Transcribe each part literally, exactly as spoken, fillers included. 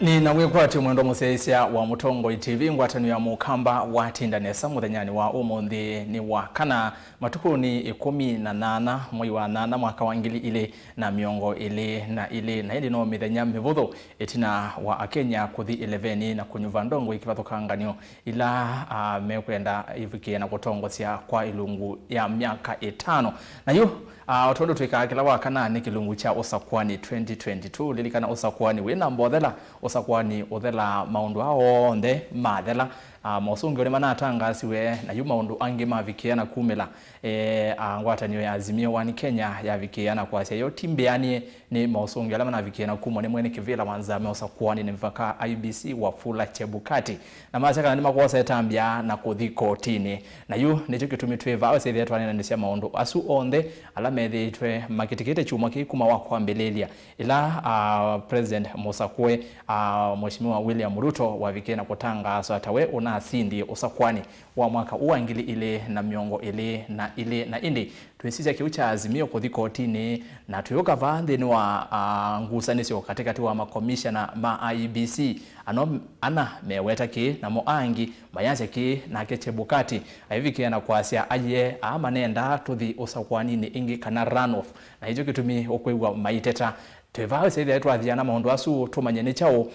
Nĩ na wĩkwatyo mwendwa mũsyaĩĩsya wa Mũtongoi T V, ngwatanĩo ya Mũkamba watinda nesa mũthenyanĩ wa ũmũnthĩ nĩ wa kana, matukũnĩ ĩkũmi na nyanya mwei wa nyanya mwaka wa ngili ilĩ na mĩongo ĩlĩ na ilĩ, na ĩndĩ no mĩthenya mĩvũthũ ĩtina wa Akenya kũthi ĩlevenĩ na kũnyuva ndongoi kĩvathũkanganyo ila, ah, mekwenda ivikĩe na kũtongosya kwa ilungu ya myaka ĩtano. Na yu, ah, o tondũ twĩkaa kĩla wa kana nĩ kĩlungu kya ũsakwani twenty twenty-two, lilikana ũsakwani wĩ na mbothela, ũsakwani ũthelaa maũndũ aa onthe mathela. Ah, mosũngĩo nĩmanatangaasiwe, na yu maũndũ angĩ mavikĩĩa na kumĩla. Eh, ah, ngwatanĩo ya Azimio One Kenya yavikĩĩa na kwasya yo ti mbĩanĩe nĩ mosũngĩo ala manavikĩĩa na kumwa nĩ mwene kĩvĩla wa nzama ũsakwani nĩ mvaka I E B C Wafula Chebukati, na masya kana nĩmakwosa ĩtambya na kũthi kotinĩ. Na yu nĩkyo kĩtumi twĩ vaa ũsĩthĩa twanenanĩsya maũndũ asu onthe ala methĩĩtwe makĩtĩkĩte kyumwa kĩĩ kuma wa kwambĩlĩlya, ĩla, ah, President mũsakũe, ah, Mheshimiwa William Ruto wavikie na kũtangaaswa ta we ũnasindie ũsakwani wa mwaka ũũ wa ngili ilĩ na mĩongo ĩlĩ na ilĩ. Na ĩndĩ twĩsisya kĩu kya Azimio kũthi kotinĩ, na twĩũka vaa nthĩnĩ wa, ah, ngusanĩsyo katĩkatĩ wa makomishana ma I E B C, ano ana meweta kĩĩ, namo angĩ mayasya kĩĩ, nake Chebukati aivikĩa na kwasya ayie aa manendaa tũthi ũsakwaninĩ ĩngĩ kana runoff, na ĩkyo kĩtumi ũkwĩw'a maiteta. Twĩ vaa ũsĩthĩa twathĩana maũndũ asu tũmanye nĩ kyaũ,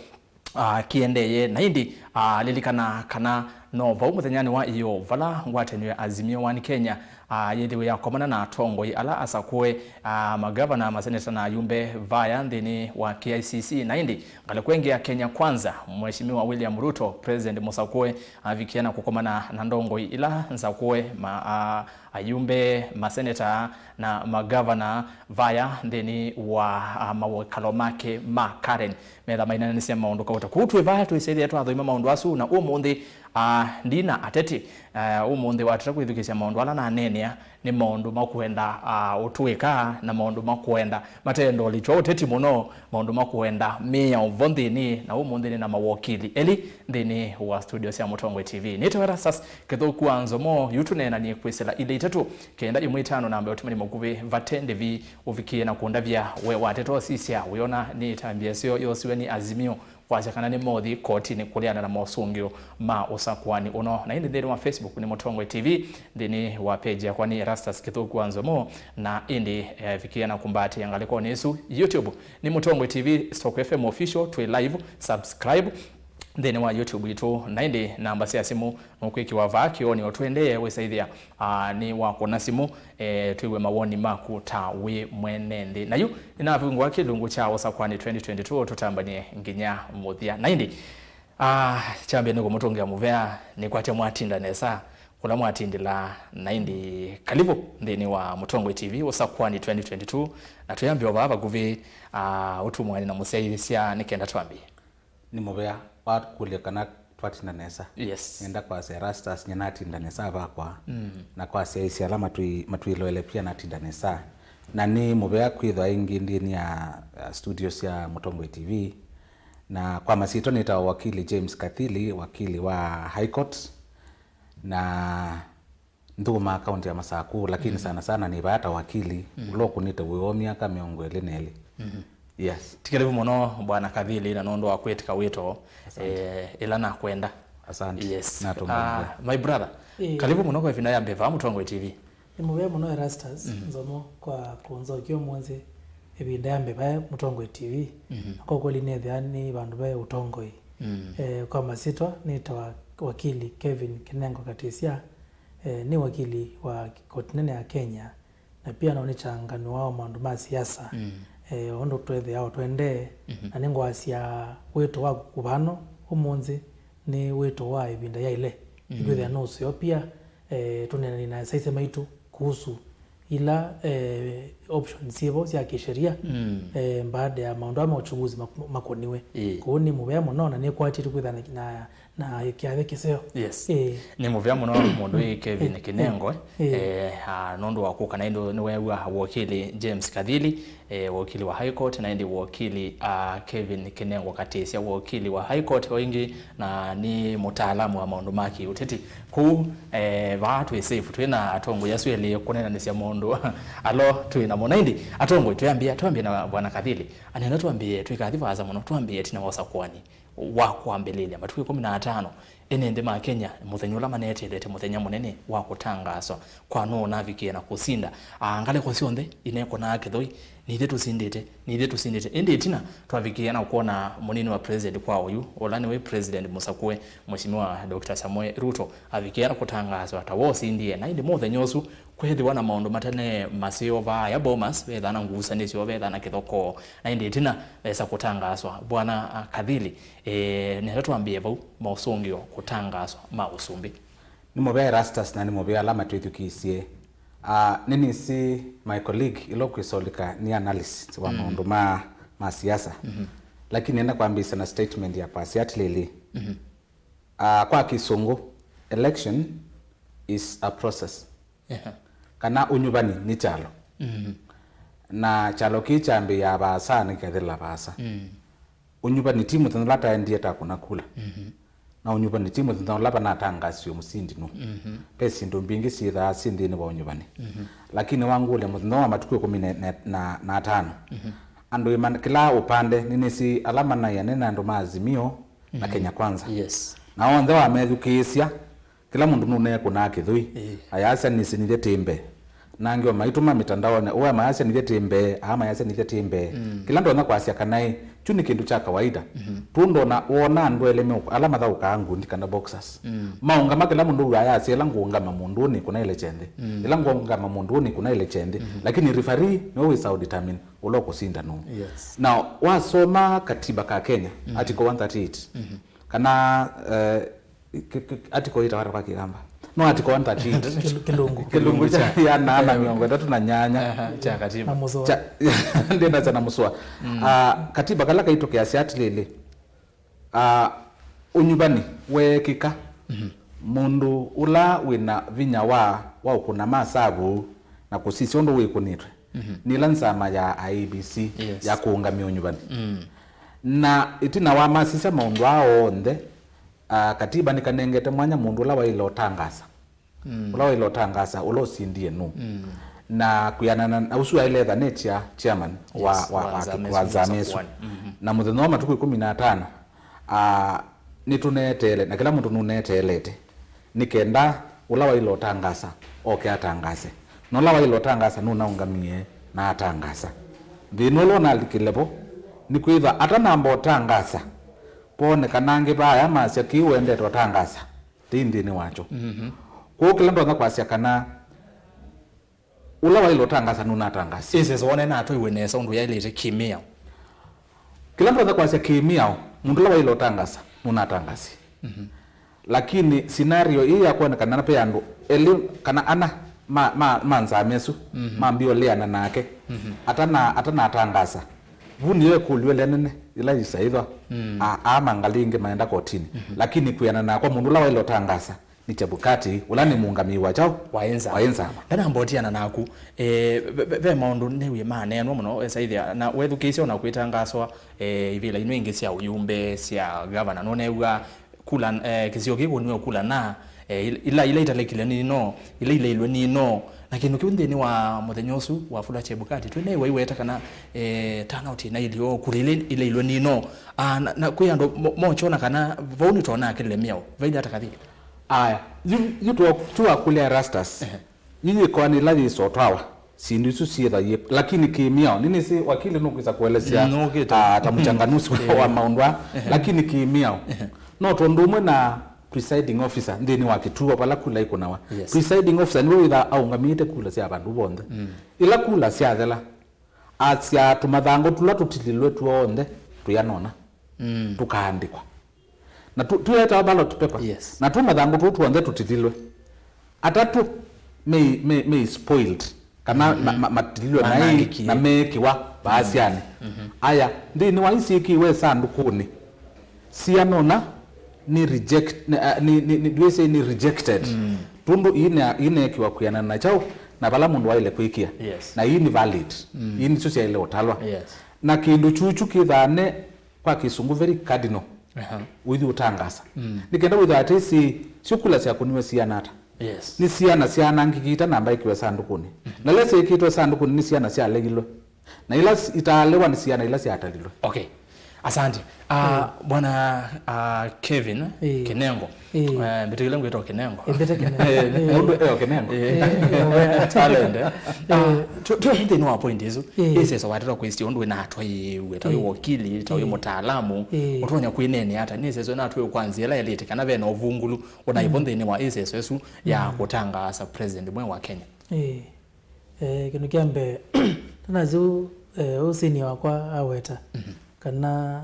ah, kĩendee. Na ĩndĩ, ah, lilikana kana no vau mũthenyanĩ wa ĩyoo vala ngwatanĩo ya Azimio One Kenya, ah, yĩthĩwe yakomana na atongoi ala asakũe, ah, magavana, maseneta na ayumbe vaya nthĩnĩ wa K I C C. Na ĩndĩ ngalĩko ĩngĩ ya Kenya Kwanza, Mheshimiwa William Ruto, President mũsakũe, avikie na kũkomana na ndongoi ila nsakũe, ma, ah, ayumbe, maseneta na magavana vaya nthĩnĩ wa, ah, mawĩkalo make ma Karen, metha mainanĩsya maũndũ kauta. Kũu twĩ vaa twĩsĩthĩe twathoima maũndũ asu, na ũmũnthĩ, ah, ndina ateti, ah, ũmũnthĩ watata kwĩthukĩĩsya maũndũ ala naneenea nĩ maũndũ makwenda, ah, ũtũĩka na maũndũ makwenda matendolĩtw'a ũteti mũno, maũndũ makwenda mĩao vo nthĩnĩ, na ũmũnthĩ nĩ na mawokili elĩ nthĩnĩ wa studio sya Mũtongoi T V. Nĩtawa Erastus Kĩthũku wa Nzomo, yu tũneenanie kwĩsĩla ilĩ itatũ, kenda ĩmwe itano namba ya ũtũmani mũkuvĩ vate ndĩvi ũvikie na kũndavya we wateta ũsisya wĩona nĩ ĩtambya ĩseo yosiwe nĩ Azimio kwasya kana nĩ mothi kotinĩ kũleana na mosũngĩo ma ũsakuani ũno. Na ĩndĩ nthĩnĩ wa Facebook nĩ Mũtongoi T V, nthĩnĩ wa page yakwa nĩ Erastus Kĩthũku wa Nzomo, na ĩndĩ, eh, vikie na kũmbaatĩa ngalĩkonĩ ĩsu. YouTube nĩ Mũtongoi T V stroke F M Official, twĩ live, subscribe nthĩnĩ wa YouTube itũ, na ĩndĩ namba sya simũ nũkwĩkĩwa vaa kĩonĩ o tũendee wĩsaithĩa, ah, nĩ wakũna simũ, eh, twĩw'e mawoni maku ta wĩ mwene nthĩ. Na yu nĩnavingũa kĩlungu kya ũsakwani twenty twenty-two tũtambanie nginya mũthya. Na ĩndĩ, ah, kyambĩe nĩ kũmũtũngĩa mũvea, nĩkwatya mwatinda nesa kũla mwatindĩla, na ĩndĩ kalivu nthĩnĩ wa Mũtongoi T V ũsakwani twenty twenty-two, na twĩambĩa o vaa vakuvĩ, ah, ũtumwani na mũsyaĩĩsya nĩ kenda twambie. Nĩ mũvea wakũlya kana twatinda nesa. Yes. Nenda kwasya Erastus, nye natinda nesa vakwa. Mm. Na kwasya aisye ala matwi-, matwĩloele pia natinda nesa. Na nĩ mũvea kwĩthwa ĩngĩ nthĩnĩ ya, uh, studio sya Mũtongoi T V. Na kwa masyĩtwa nĩtawa wakili James Kathili, wakili wa High Court. Na nthũkũmaa kaunti ya Masaku, lakini, mm, sana sana nĩ vaa ta wakili, mm, ũla ũkũnĩte wĩoo myaka mĩongo ĩlĩ na ĩlĩ. Mhm. Yes. Ti kĩlĩvu mũno, Bwana Kathili, na nũndũ wa kwĩtĩka wĩto, asante, eh, ĩla nakwenda. Asante. Yes. Natũngũlĩlya. Ah, my brother, eh, kalivu mũno kwa ĩvinda ya mbee vaa Mũtongoi T V. Nĩ mũvea mũno Erastus, mhm, Nzomo kwa kũnzokia ũmũnthĩ ĩvinda ya mbee vaa Mũtongoi T V. Mhm. Na kwa kweli nĩthĩa nĩ vandũ ve ũtongoi. Mm. Eh, kwa masyĩtwa nĩtawa wakili Kevin Kinengo Katisya. Eh, nĩ wakili wa koti nene ya Kenya, na pia no nĩ kyaanganw'a wa maũndũ ma siasa. Mm. Eh, ũndũ twethĩawa twendee, mhm, na nĩngwasya wĩto wa kũvano ũmũnthĩ nĩ wĩto wa ĩvinda yaĩle. Mm. Nĩkwĩthĩa nũseo pia, eh, tũneenani na asaisya maitũ kuhusu ila, eh, options syĩvo sya kisheria, mm, eh, baada ya maũndũ aa ma uchunguzi mak-, makoniwe. Ĩĩ. Kwoou nĩ mũvea mũno na nĩkwatĩtwe kwĩthana na, na kĩathe kĩseo. Yes. Ĩĩ. Nĩ mũvea mũno mũndũ wĩ Kevin, ĩĩ, Kinengo, ĩĩ, eh, ah, nũndũ wa kũka na ĩndĩ nĩweew'a wakili James Kathili, eh, wakili wa High Court, na ĩndĩ wakili, ah, Kevin Kinengo Katisya, wakili wa High Court o ĩngĩ, na nĩ mũtaalamu wa maũndũ ma kĩũteti. Kũu, eh, vaa twĩ safe, twĩ na atongoi asu elĩ kũneenanĩsya maũndũ Alo, twĩ namo. Na ĩndĩ, atongoi, twĩambĩa, twambĩe na Bwana Kathili. Anena twambĩe, twĩkathi vaasa mũno, twambĩe ĩtina wa ũsakũani wa kwambĩlĩlya matukũ ĩkũmi na atano. Ene nthĩ ma Kenya, mũthenya ũla maneteelete mũthenya mũnene wa kũtangaaswa kwa nũũ ũnavikĩe na kũsinda. Aa, ngalĩko syonthe inekonaa kĩthũi, nithyĩ tũsindĩte, nithyĩ tũsindĩte. Ĩndĩ ĩtina, twavikĩe na kwona mũnini wa president kwa oyu, ũla nĩwe president mũsakũe, Mheshimiwa Doctor Samoei Ruto, avikĩe na kũtangaaswa ta wosindie. Na ĩndĩ mũthenya ũsu, kwĩthĩwa na maũndũ matene maseo vaaya Bomas, vethaa na ngusanĩsyo, vethaa na kĩthokoo, na ĩndĩ ĩtina vesa kũtangaaswa. Bwana, ah, Kathili, eh, nenda twambĩe vau, maũsũngĩo kũtangaaswa ma ũsumbĩ. Nĩ mũvea Erastus na nĩ mũvea ala matwĩthukĩĩsye. Ah, nĩnĩsĩ my colleague ĩla ũkwĩsa ũlika nĩ analyst wa maũndũ ma, ma siasa. Lakini nenda kwambĩĩsya na statement yakwa, asya atĩlĩlĩ, ah, kwa Kĩsũngũ, election is a process. Ehe. Kana ũnyuvani nĩ kyalo. Na kyalo kĩĩ kyambĩĩaa vaasa na kĩkathela vaasa. Ũnyuvani ti mũthenya ũla taendie takũna kula. Na ũnyuvani ti mũthenya ũla vanatangaasiwe mũsindi nũũ. Ve syĩndũ mbingĩ syĩthaa syĩ nthĩnĩ wa ũnyuvani. Lakini wangũlya mũthenya wa matukũ ĩkũmi na, na, na, na atano, andũ ĩman-, kĩla ũpande, nĩnĩsĩ ala manaĩa nĩ na andũ ma Azimio na Kenya Kwanza. Yes. Na onthe wamethukĩĩsya, kĩla mũndũ nũneekũnaa kĩthũi. Ĩĩ. Ayasya nĩsĩ nithyĩ tĩ mbee. Na angĩ o maitũma mĩtandaonĩ, ũwe mayasya nithyĩ tĩ mbee, aa mayasya nithyĩ tĩ mbee. Kĩla ndonya kwasya kana ĩ, kyu nĩ kĩndũ kya kawaida. Tũndona wona andũ elĩ meũk-, ala mathaũkaa ngundi kana boxers. Maũngama kĩla mũndũ wĩw'aa ayasya, ĩla ngũngama mũndũ ũũ nĩkũna ĩlekye nthĩ. Ĩla ngũngama mũndũ ũũ nĩkũna ĩlekye nthĩ. Lakini referee nĩwe wĩsaa ũdetermine ũla ũkũsinda nũũ. Yes. Now, wasoma katiba ka Kenya, article one thirty-eight, kana, eh, Ki-, ki-, article ĩtawa ata kwa Kĩkamba? No, article one thirty-eight. Kĩl-, kĩlungu. Kĩlungu kya ĩana na mĩongo ĩtatũ na nyanya. Aha, kya katiba. Na mũsũa. Kya, ndĩna kya na mũsũa. Ah, katiba kala kaitũ keasya atĩlĩlĩ, ah, ũnyuvani weekĩka, mũndũ ũla wĩna vinya wa, wa ũkũna masavu na kũsisya ũndũ wĩkũnĩtwe, nĩ ĩla nzama ya I E B C, yes, ya kũũngamya ũnyuvani. Na ĩtina wa masisya maũndũ aa onthe, ah, katiba nĩkanengete mwanya mũndũ ũla waĩle ũtangaasa. Ũla waĩle ũtangaasa, ũla ũsindie nũũ. Na kwĩanana na ũsu aĩle etha nĩ chair-, chairman wa, yes, wa, wa, wa nzama ĩsu. Na mũthenya wa matukũ ĩkũmi na atano, ah, nĩtũneeteele, na kĩla mũndũ nũneeteelete, nĩ kenda ũla waĩle ũtangaasa oke atangaase. Na ũla waĩle ũtangaasa nũnaũngamie na atangaasa. Thĩna ũla ũnalikile vo nĩ kwĩthwa atanamba ũtangaasa, voonekana angĩ vaaya masya kĩĩ ũendete ũtangaasa, tei nthĩnĩ wakyo. Kwoou kĩla ndonya kwasya kana ũla waĩle ũtangaasa nũnatangaasi. Ĩsĩ wone natwaiwe nesa ũndũ yaĩlĩte kĩmĩao. Kĩla ndonya kwasya kĩmĩao, mũndũ ũla waĩle ũtangaasa nũnatangaasi. Lakini scenario ĩĩ ya kwonekana ve andũ elĩ kana ana ma, ma, ma nzama ĩsu mambie ũleana nake atana, atanatangaasa, vu nĩyo ĩkũlyo ĩla nene ĩla yĩsaĩthwa, a, aa mangalĩ ĩngĩ maenda kotini. Lakini kwĩana nakwa, mũndũ ũla waĩle ũtangaasa nĩ Chebukati, ũla nĩ mũũngamĩi wa kyaũ? Wa ĩ nzama. Wa ĩ nzama. Ndanambotiana naku, eh, ve, ve, ve maũndũ nĩw'e maneenwa mũno, esaithĩa, na wethukĩĩsya ona kwĩtangaswa, eh, ivĩla ino ingĩ sya ũyumbe, sya gavana, nũnew'a kula, eh, kĩsio kĩĩ kũniwe kula na, eh, il-, ila, ila italekile nino, ila ilailwe nino, na kĩndũ kĩu nthĩnĩ wa mũthenya ũsu Wafula Chebukati, twĩ new'a iweta kana, eh, turnout ĩnailyo, kula ila ilailwe nino. Ah, na, na kwĩ andũ mo-, mokyona kana vau nĩtwonaa kĩlemeo, vailye ata kathi? Aya, yu, yu twa-, twakũlya Erastus. Ehe. Yu yĩkoani ĩla yĩsotwawa, syĩndũ isu syĩtha yĩ, lakini kĩmĩao, nĩnĩsĩ wakili nũkwĩsa kũelesya, mm, nũkĩte, ah, ta mũchanganusi wa, eh, wa maũndũ aa, ehe, lakini kĩmĩao, ehe, no tondũ ũmwe na presiding officer nthĩnĩ wa kĩtuo vala kula ikũnawa. Yes. Presiding officer nĩwe wĩthaa aũngamĩte kula sya vandũ vonthe. Mm. Ĩla kula syathela, asya tũmathangũ tũla tũtililwe tw'onthe tũyanona, mm, tũkaandĩkwa. Na tu-, tũyetawa ballot paper. Yes. Na tũ mathangũ tũu tw'onthe tũtililwe, atatũ me, me, me spoiled, kana, mhm, ma, ma, matililwe na ĩ-, manangĩkie, na meekĩwa vaasyanĩ. Mhm. Aya, nthĩnĩ wa isyĩkĩiwe ĩsandũkũnĩ, sianona nĩ reject-, nĩ, a, nĩ, nĩ, nĩ, ndwĩsĩ nĩ rejected. Mm. Tũndũ ii ne-, ii neekĩwa kwĩanana na kyaũ na vala mũndũ waĩle kwĩkĩa. Yes. Na ii nĩ valid. Mm. Ii nĩsyo syaĩle ũtalwa. Yes. Na kĩndũ kyuchu kĩthaa ne kwa Kĩsũngũ very cardinal. Aha. Ũithi ũtangaasa. Mm. Nĩ kenda wĩthwa atĩ si, syo kula syakũniwe siana ata? Yes. Nĩ siana syanangĩkie itanamba ĩkĩwe sandũkũnĩ. Mhm. Na ila syĩkĩtwe sandũkũnĩ nĩ syana syaleilwe, na ila s-, itaalĩwa nĩ syana ila syatalilwe. Okay. Asante. Ah, Bwana, ah, Kevin Ĩĩ. Kinengo. Ĩĩ. Eh, mbĩtĩkĩle ngwĩtwa Kinengo. Ĩmbĩte Kinengo. Eh, Ĩĩ. Mũndũ eo Kinengo. Ĩĩ. Talent, eh. Ah, Ĩĩ. tu- tu- nthĩnĩ wa point isu. Ĩĩ. Ĩseso wateta kwĩsĩ ũndũ wĩnatwaĩwe ta wĩ Ĩĩ. Wakili, ta wĩ Ĩĩ. Mũtaalamu, Ĩĩ. ũtonya kwĩneenea ata nĩ ĩseso ĩnatwaĩwe kwa nzĩa ĩla yaĩlĩte kana ve na ũvungũlu ũnaĩvo Mm. nthĩnĩ wa ĩseso ĩsu ya Mm. kũtangaasa president mweũ wa Kenya? Ĩĩ. Eh, kĩndũ kya mbee, tanasya ũu, eh, ũu senior wakwa aweta Mhm. kana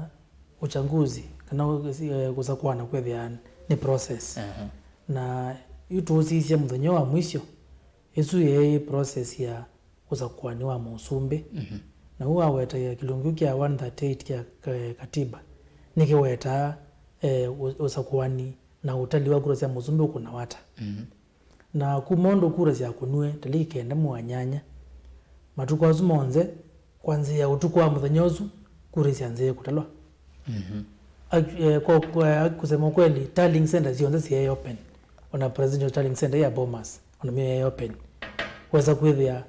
uchaguzi, kana ũ-, eh, kũsakũana kwĩthĩa nĩ process. Aha. Na yu tũũsisye mũthenya wa mwisho, ĩsu yeĩ process ya ũsakũani wa mũsumbĩ. Mhm. Na ũu aweta ya kĩlungu kya one thirty-eight kya, eh, katiba, nĩkĩwetaa, eh, ũ-, ũsakũani na ũtali wa kura sya mũsumbĩ ũkũnawa ata. Mhm. Na kuma ũndũ kura syakũniwe taliki kenda mwei wa nyanya, matukũ asu monthe, kwanzĩa ũtukũ wa mũthenya ũsu, kura syanzĩe kũtalwa. Mhm. Ac-, eh, kwa, kwa, kusema ukweli, tallying center syonthe syaĩ open. Ona presidential tallying center ya Bomas, ona myo yaĩ open. Wesa kwĩthĩa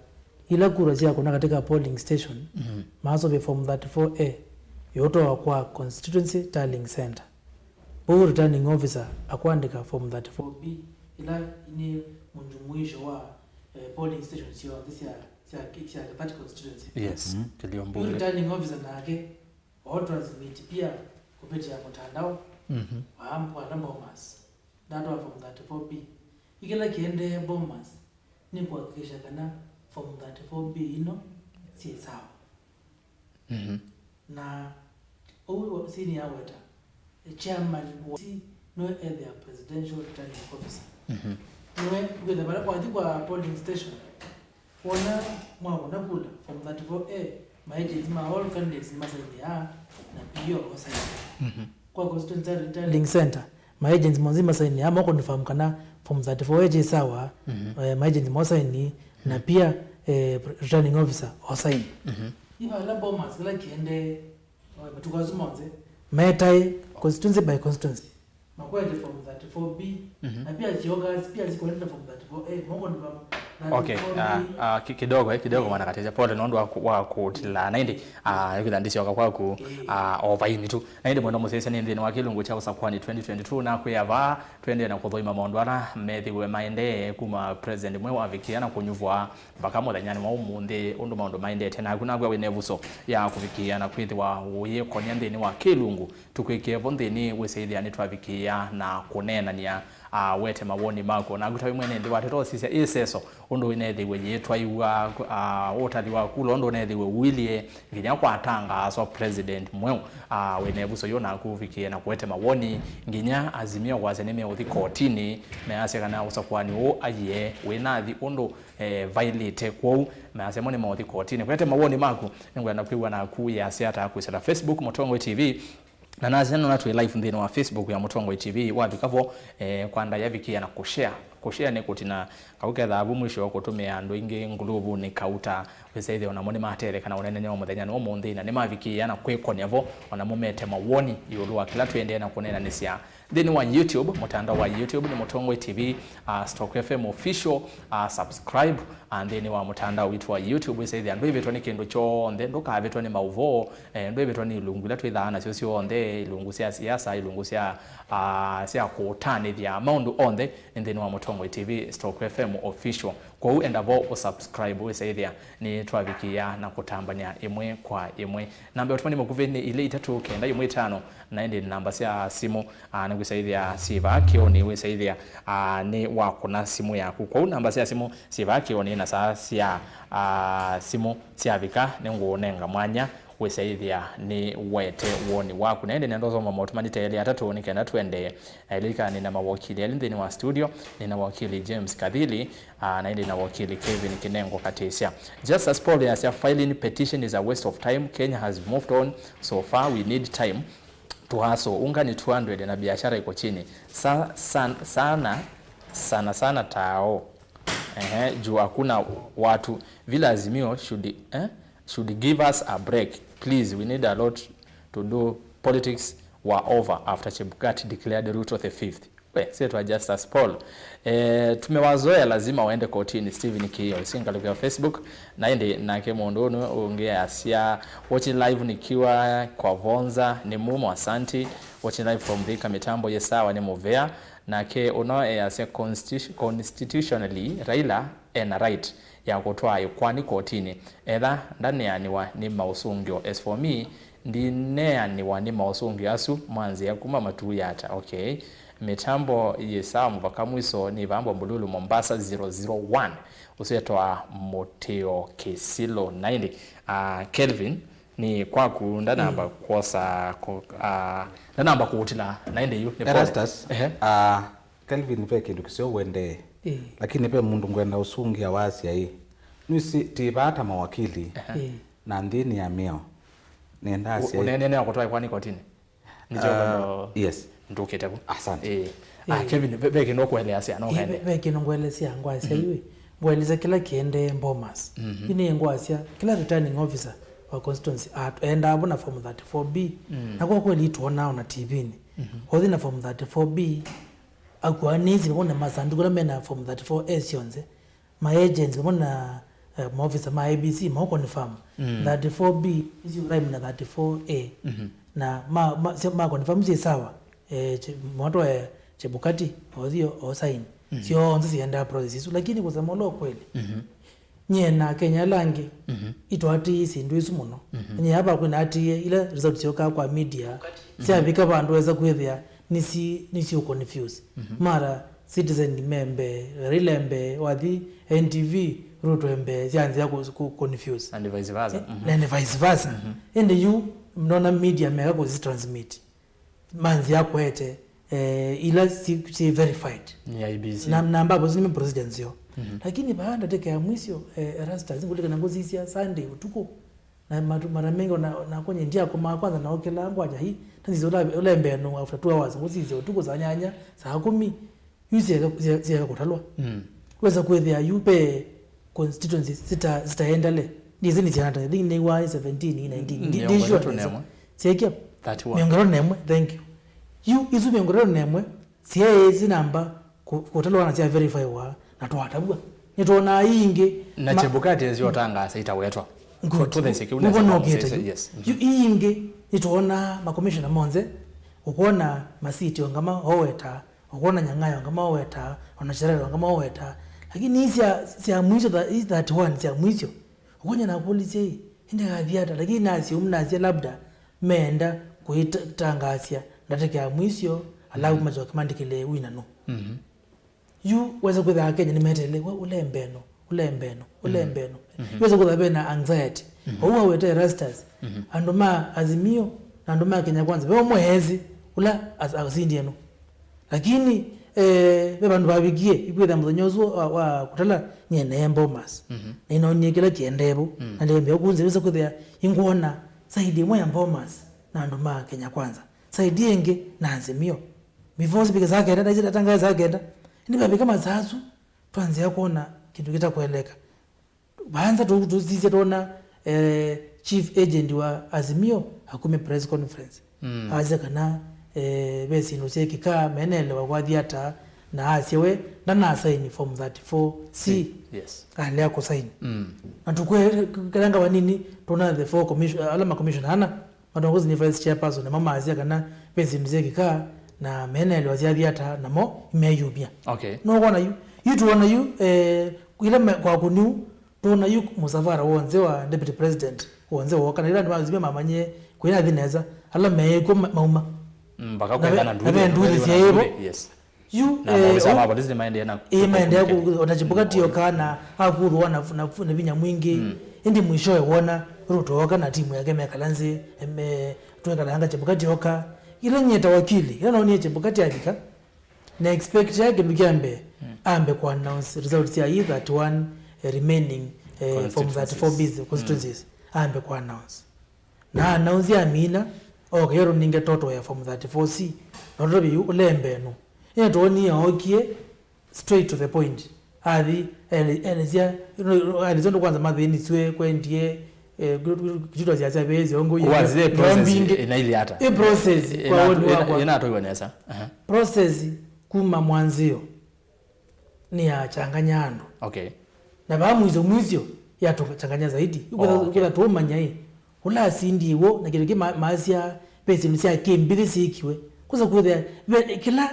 ila kura syakũna katika polling station, Mhm. maasovya form thirty-four A, yũtwawa kwa constituency tallying center. Vau returning officer akwandĩka form thirty-four B, ĩla nĩ mũjumuisho wa, eh, polling station syonthe sya, sya, sya that constituency. Yes, Mhm. kĩlio Yu mbunge. Returning officer nake o transmit pia kupitia mtandao Mhm. wa, wa ala Bomas. Ndatwa form thirty-four B. Yu kĩla kĩendee Bomas nĩ kuhakikisha kana form thirty-four B ino syĩ sawa. Mhm. Na ũu senior aweta, chairman wa C nĩwe ethĩa presidential returning officer. Mhm. Nĩwe wĩtha vala kwathi kwa polling station, wona mwakũna kula form thirty-four A, ma agents ma all candidates nĩmasainĩaa na P O osaini. Mhm. Kwa constituency returning center, ma agents monthe masainĩaa, mo confirm kana form thirty-four A ĩ sawa, Mhm. eh, ma agents mosaini, na pia, eh, returning officer osaini. Mhm. Yu vala Bomas kĩla kĩendee, o, matukũ asu monthe, metae constituency by constituency. Makwete form thirty-four B, Mhm. na pia syoka, pia sikwendete form thirty-four A, moko ni form Okay, thirty-four B. Ah, ah, ki-, kidogo, eh, kidogo mwana Kateja, pole nũndũ wa ku-, wa kũtila. Na ĩndĩ, ah, nĩkwĩtha ndĩsyoka kwaku, Ĩĩ. ah, o vaini tu. Na ĩndĩ mwendo mũsyaĩĩsya nĩ nthĩnĩ wa kĩlungu kya ũsakũani twenty twenty-two, na kwĩa vaa, twendee na kũthũima maũndũ ala methĩwe maendee kuma president mweũ wavikĩa na kũnyuvwa mpaka mũthenyanĩ wa ũmũnthĩ, ũndũ maũndũ maendete. Naku nakw'a wĩ na ĩvuso ya kũvikĩĩa na kwĩthĩwa ũyĩkonya nthĩnĩ wa kĩlungu, tũkwĩkĩe vo nthĩnĩ wĩsaĩthĩa nĩtwavikĩĩa na kũneenany'a, ah, wete mawoni maku. Naku ta wĩ mwene nthĩ wa tete ũsisya ĩseso ũndũ ĩnethĩwe yĩtwaiwa, ah, ũtali wa kula ũndũ ũnethĩwe ũilyĩ, nginya kwatangaaswa president mweũ, ah, wĩ na ĩvuso yĩu naku ũvikĩe na kũete mawoni, nginya Azimio kwasya nĩmeũthi kotinĩ, measya kana ũsakũani ũũ aiee wĩ nathi ũndũ, eh, vailĩte. Kwoou measya mo nĩmeũthi kotinĩ. Kwete mawoni maku, nĩngwenda kwĩw'a naku wĩasya ata kwĩsĩla Facebook Mũtongoi T V. Na nasya nona twĩ live nthĩnĩ wa Facebook ya Mũtongoi T V, wavika vo, eh, kwa ndaĩa vikĩa na kũshare. Kũshare nĩ kũtina kau kethaa vu mwisho kũtũmĩa andũ aingĩ nguluvunĩ kauta wĩsaĩthĩa onamo nĩmatetheka na ũneenany'a wa mũthenya nĩ ũmũnthĩ, na nĩmavikĩĩa na kwĩkonya vo onamo mete mawoni ĩũlũ wa kĩla twĩendee na kũneenanĩsya nthĩnĩ wa YouTube, mũtandao wa YouTube nĩ Mũtongoi T V, uh, Stock F M Official, uh, subscribe, uh, nthĩnĩ wa mũtandao witũ wa YouTube, wĩsaĩthĩa ndwĩvĩtwa nĩ kĩndũ kyonthe, ndũkavĩtwa nĩ maũvoo, eh, ndwĩvĩtwa nĩ ilungu ila twĩthaa nasyo syonthe, ilungu sya siasa, ilungu sya, ah, sya kũtanĩthya maũndũ onthe nĩ nthĩnĩ wa Mũtongoi T V, Stock F M Official. Kwoou enda vo ũsubscribe wĩsaĩthĩa nĩ twavikĩĩa na kũtambany'a ĩmwe kwa ĩmwe. Namba ya ũtũmani mũkuvĩ nĩ ilĩ itatũ kenda ĩmwe ĩtano, na ĩndĩ namba sya simũ, ah, nĩwĩsaĩthĩa syĩ vaa kĩonĩ, wĩsaĩthĩa, ah, nĩ wakũna simũ yaku. Kwoou namba sya simũ syĩ vaa kĩonĩ, na saa sya, ah, simũ syavika nĩngũũnenga mwanya wĩsaĩthĩa nĩ wete woni waku. Na ĩndĩ nenda ũsoma maũtũmani ta elĩ atatũ nĩ kenda tũendee. Na ĩlĩka nĩ na mawakili elĩ nthĩnĩ wa studio, nĩ na wakili James Kathili, ah, na ĩndĩ na wakili Kevin Kinengo Katisya. Justice Paul yasya, "Filing petition is a waste of time. Kenya has moved on so far. We need time to hustle. Unga ni two hundred na biashara iko chini. Sa-, san-, sana, sana sana tao." Ehe, juu hakuna watu. Vile Azimio should, eh, should give us a break. Please, we need a lot to do. Politics were over after Chebukati declared Ruto the fifth. We, sitwa Justus Paul. Eh, tumewazoea, lazima waende kotini. Steven Kiyo, si ngalĩko ya Facebook. Na ĩndĩ nake mũndũ ũnĩ ũngĩ asya, watching live nikiwa kwa Vonza, ni mumo, asanti. Watching live from Thika, mitambo ye sawa, ni muvea. Nake ũno easya, constitu-, constitutionally, Raila ena right ya kũtwaa ĩkwani kotini etha ndaneanĩwa nĩ maũsũngĩo. As for me, ndineanĩwa nĩ maũsũngĩo asu, mwanzĩa kuma Matuu Yatta. Okay. Mitambo yĩ sawa mũvaka mwiso, nĩ vambo Mbululu, Mombasa zero zero one. Ũsu etwa Mũtĩo Kĩsilũ. Na ĩndĩ, ah, Kelvin, nĩ kwaku, ndanamba kwosa kũ-, ah, ndanamba kũũtĩla. Na ĩndĩ yu nĩ pole. Erastus, ehe, ah, Kelvin, ve kĩndũ kĩseo ũendee. Ĩĩ. Lakini ve mũndũ ngwenda ũsũngĩa wasya ĩ, nĩwĩsĩ tĩ vaa ta mawakili, ehe, ĩĩ, na nthĩnĩ ya mĩao. Nenda asya ĩ, ũneenea nĩ akũtwae kwani kotini? Nĩkyo, ah, kwenda, yes, ndũkĩte vu. Asante. Ĩĩ. Ah, ĩĩ, Kevin, ve, ve kĩndũ ũkũeleasya, no, ĩĩ, kaende, ve, ve kĩndũ ngũelesya, ngwasya, mhm, iwe. Ngũelesya kĩla kĩendee Bomas. Mhm. Yu nĩ ngwasya, kĩla returning officer wa constituency at-, endaa vo na form thirty-four B. Mm. Na kwa kweli tuonaa ona T V-nĩ. Mhm. Othi na form thirty-four B, akuanĩsye vamwe na masanduku ala mena form thirty-four A syonthe, ma agents vamwe na, eh, maofisa ma I E B C mau confirm. Mm. Thirty-four B isu rhyme na thirty-four A. Mhm. Na ma, ma, syo ma confirm syĩ sawa. Eh, che-, mwatwa, eh, Chebukati, othi o, o sign. Mhm. Syonthe siendaa process isu, lakini kusema ule ukweli. Mhm. Nyie na Akenya ala angĩ, mhm, itwaatĩĩe syĩndũ isu mũno. Mhm. Nyie ava kwĩ naatĩĩe ila result syookaa kwa media, mhm, syavika vandũ wesa kwĩthĩa nĩsi-, nĩsiũconfuse. Mhm. Mara Citizen membe, Raila embe, wathi N T V, Ruto embe, syanzĩa kũ-, kũ-, confuse. And vice versa. Eh, mhm, na nĩ vice versa. Mhm. Ĩndĩ yu, nona media meka kũzitransmit. Manzĩa kũete, eh, ila si, si verified. Nĩ I E B C. Na, na ambapo isu nĩ procedure nzeo. Mhm. Lakini vaa ndatĩka ya mwisyo, eh, Erastus, ngũlikana ngũsisya Sunday ũtukũ, na matu-, mara mengi ona, nakwa nyie ndiakomaa kwanza, naokĩlaa ngwakya hi, tanzisya ũla, ũla mbee no after two hours, ngũsisya ũtukũ saa nyanya, saa kũmi, yu syeka, syeka, syeka kũtalwa. Mm. Wesa kwĩthĩa yu ve constituency sita, sitaendale. Nĩsĩ nĩ syana ta, I think nĩ wa seventeen, nineteen. Mm, ndi-, mĩongo ĩtatũ na ĩmwe. Syekia? Thirty-one. Mĩongo ĩtatũ na ĩmwe, thank you. Yu isu mĩongo ĩtatũ na ĩmwe, syaĩ ĩsi namba kũ-, kũtalwa na sya verify wa, na twatavw'a. Nĩtwonaa ii ingĩ. Na ma- Chebukati esi otangaasa itawetwa. Good. Kũthesye kĩu nesa. Yes. Yu ii ingĩ, nĩtwonaa makomishona monthe, ũkwona masiti ongama owetaa, ũkwona Nyang'ayo ongama owetaa, ona Sherere ongama owetaa. Lakini ii sya, sya mwisho tha-, ii thirty-one sya mwisho. Ũkwona nakũlisye ii, ĩndĩ kathi ata? Lakini nasya umu nasya labda meenda kũitangaasya ndatĩka ya mwisyo, alafu, mm, macoke mandĩkĩle wina nũ. Mhm. Yu wesa kwĩtha Akenya nĩmeteele, we ũlembe ĩno, ũlembe ĩno, ũlembe ĩno. Mhm. Yu wesa kwĩtha vena anxiety. Mhm. Ou awete Erastus. Mhm. Andũ ma Azimio na andũ ma Kenya Kwanza, ve ũmwe esi ũla as-, asindie ĩno. Lakini, eh, ve vandũ vavikie, ikwĩtha mũthenya ũsu wa, wa kũtala nyie naĩ Bomas. Mhm. Na inonie kĩla kĩendee vu. Mm. Na ndĩambĩa ũkunze wesa kwĩthĩa ingwona side ĩmwe ya Bomas na andũ ma Kenya Kwanza. Side ĩngĩ na Azimio. Before sivike saa kenda, na isi ndatangae saa kenda. Ĩndĩ vavika masaa asu, twanzĩa kwona kĩndũ kĩtakweleka. Vaanza tũ-, tũsisya twona, eh, chief agent wa Azimio akume press conference. Mm. Asya kana, eh, ve syĩndũ syekĩka, meneelewa kwathi ata, na asya we ndanasaini form thirty-four C. Yes. Alea kũsaini. Mm. Na tũkwelanga vanini, twona the four commission-, ala makomishona ana, matongozi nĩ vice chairperson, namo maasya kana ve syĩndũ syekĩka, na meneelewa syathi ata, namo imeyumya. Okay. Nũkwona yu, yu tũona yu, eh, ila me-, kwa kũniu, tũona yu mũsavara wonze wa deputy president, wonze wooka, na ila andũ ma Azimio mamanyie kwĩna athi nesa, ala meekw'o ma-, mauma. Mm, mpaka na kwĩthana ve-, nduthi, na ve nduthi nduthi, syaĩ vo. Yes. Yu, na eh, maofisa ma polisi nĩmaendee na ĩĩ, maendee kũ-, ona Chebukati oka na akũthũa na, na, na vinya mwingĩ. Mm. Ĩndĩ mwishowe wona Ruto oka na timu yake mekala nzĩ, em, eh, twekalanga Chebukati oka. Ila nyie ta wakili, ila noonie Chebukati avika, na expect ya kĩndũ kya mbee, mm, ambe kũ announce results sya i thirty-one, eh, remaining, eh, form thirty-four Bs constituencies. Mm. Ambe kũ announce. Na announce amina, oke yo tũninge total ya form thirty-four C. Na tũtavye yu ũlembe nũ. Ĩna twonie ookie straight to the point. Athi, ele-, elesya, elesya ndũ kwanza mathĩnisw'e, kwendie, eh, kĩtutwa sya sya vĩsĩ, ongo. Kwa zile process mbingĩ. Ĩnaili ata? Ĩ process, kwa woni wakwa. Ĩnatũiwe nesa. Aha. Process kuma mwanzĩo nĩyachanganya andũ. Okay. Na vaa mwiso mwiso yatũchanganya zaidi. Ũkwĩtha Oh, okay. Ũkwĩtha tũũmanya ĩ, ũla asindie w'o na kĩndũ kĩ ma- maasya ve syĩndũ sya kĩmbithĩ syĩkiwe. Kwosa kwĩthĩa ve- kĩla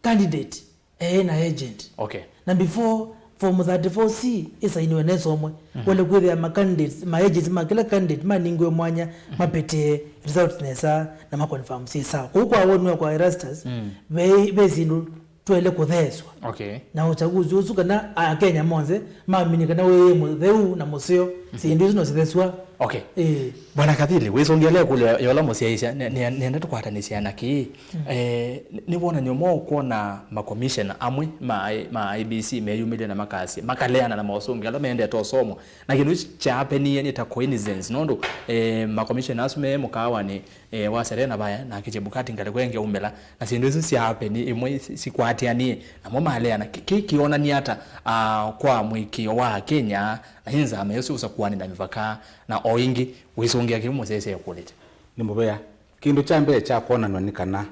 candidate eĩ na agent. Okay. Na before form thirty-four C ĩsainiwe nesomwe, wale kwĩthĩa ma candidates, ma agents ma kĩla candidate manengiwe mwanya mapetee results nesa na ma confirm syĩ sawa. Kwoou kwa woni wa kwa Erastus, ve ve syĩndũ twaĩle kũtheeswa. Okay. Na ũchaguzi ũsu kana Akenya monthe mamini kana wĩ mũtheu na mũseo, syĩndũ isu no sitheswa. Okay. Ĩĩ. Bwana Kathili, wĩsũngĩa leo kũlya yola mũsyaĩĩsya, nĩ- nĩ- nĩenda tũkwatanĩsya na kĩĩ. Eh, nĩ- nĩ wonany'o mwaũ kwona makomishena amwe ma I- ma I E B C meyumĩlya na makasya, makaleana na mosũngĩo ala mendete ũsomwa. Na kĩndũ kyaapenie nĩ ta coincidence, nũndũ eh, makomishena asu me mũkaawanĩ eh, wa Serena vaya, nake Chebukati ngalĩko ĩngĩ aumĩla, na syĩndũ isu sya happen imwe si- sikwatĩanie, namo maleana. Kĩ- kĩĩ kĩonany'a ata ah, kwa mũĩkĩĩo wa Akenya na ĩ nzama ĩsu ũsakuanĩ na mĩvaka, na o ĩngĩ wĩsũngĩa kĩu mũsyaĩĩsya ekũlĩte? Nĩ mũvea. Kĩndũ kya mbee kya kwonanw'a nĩ kana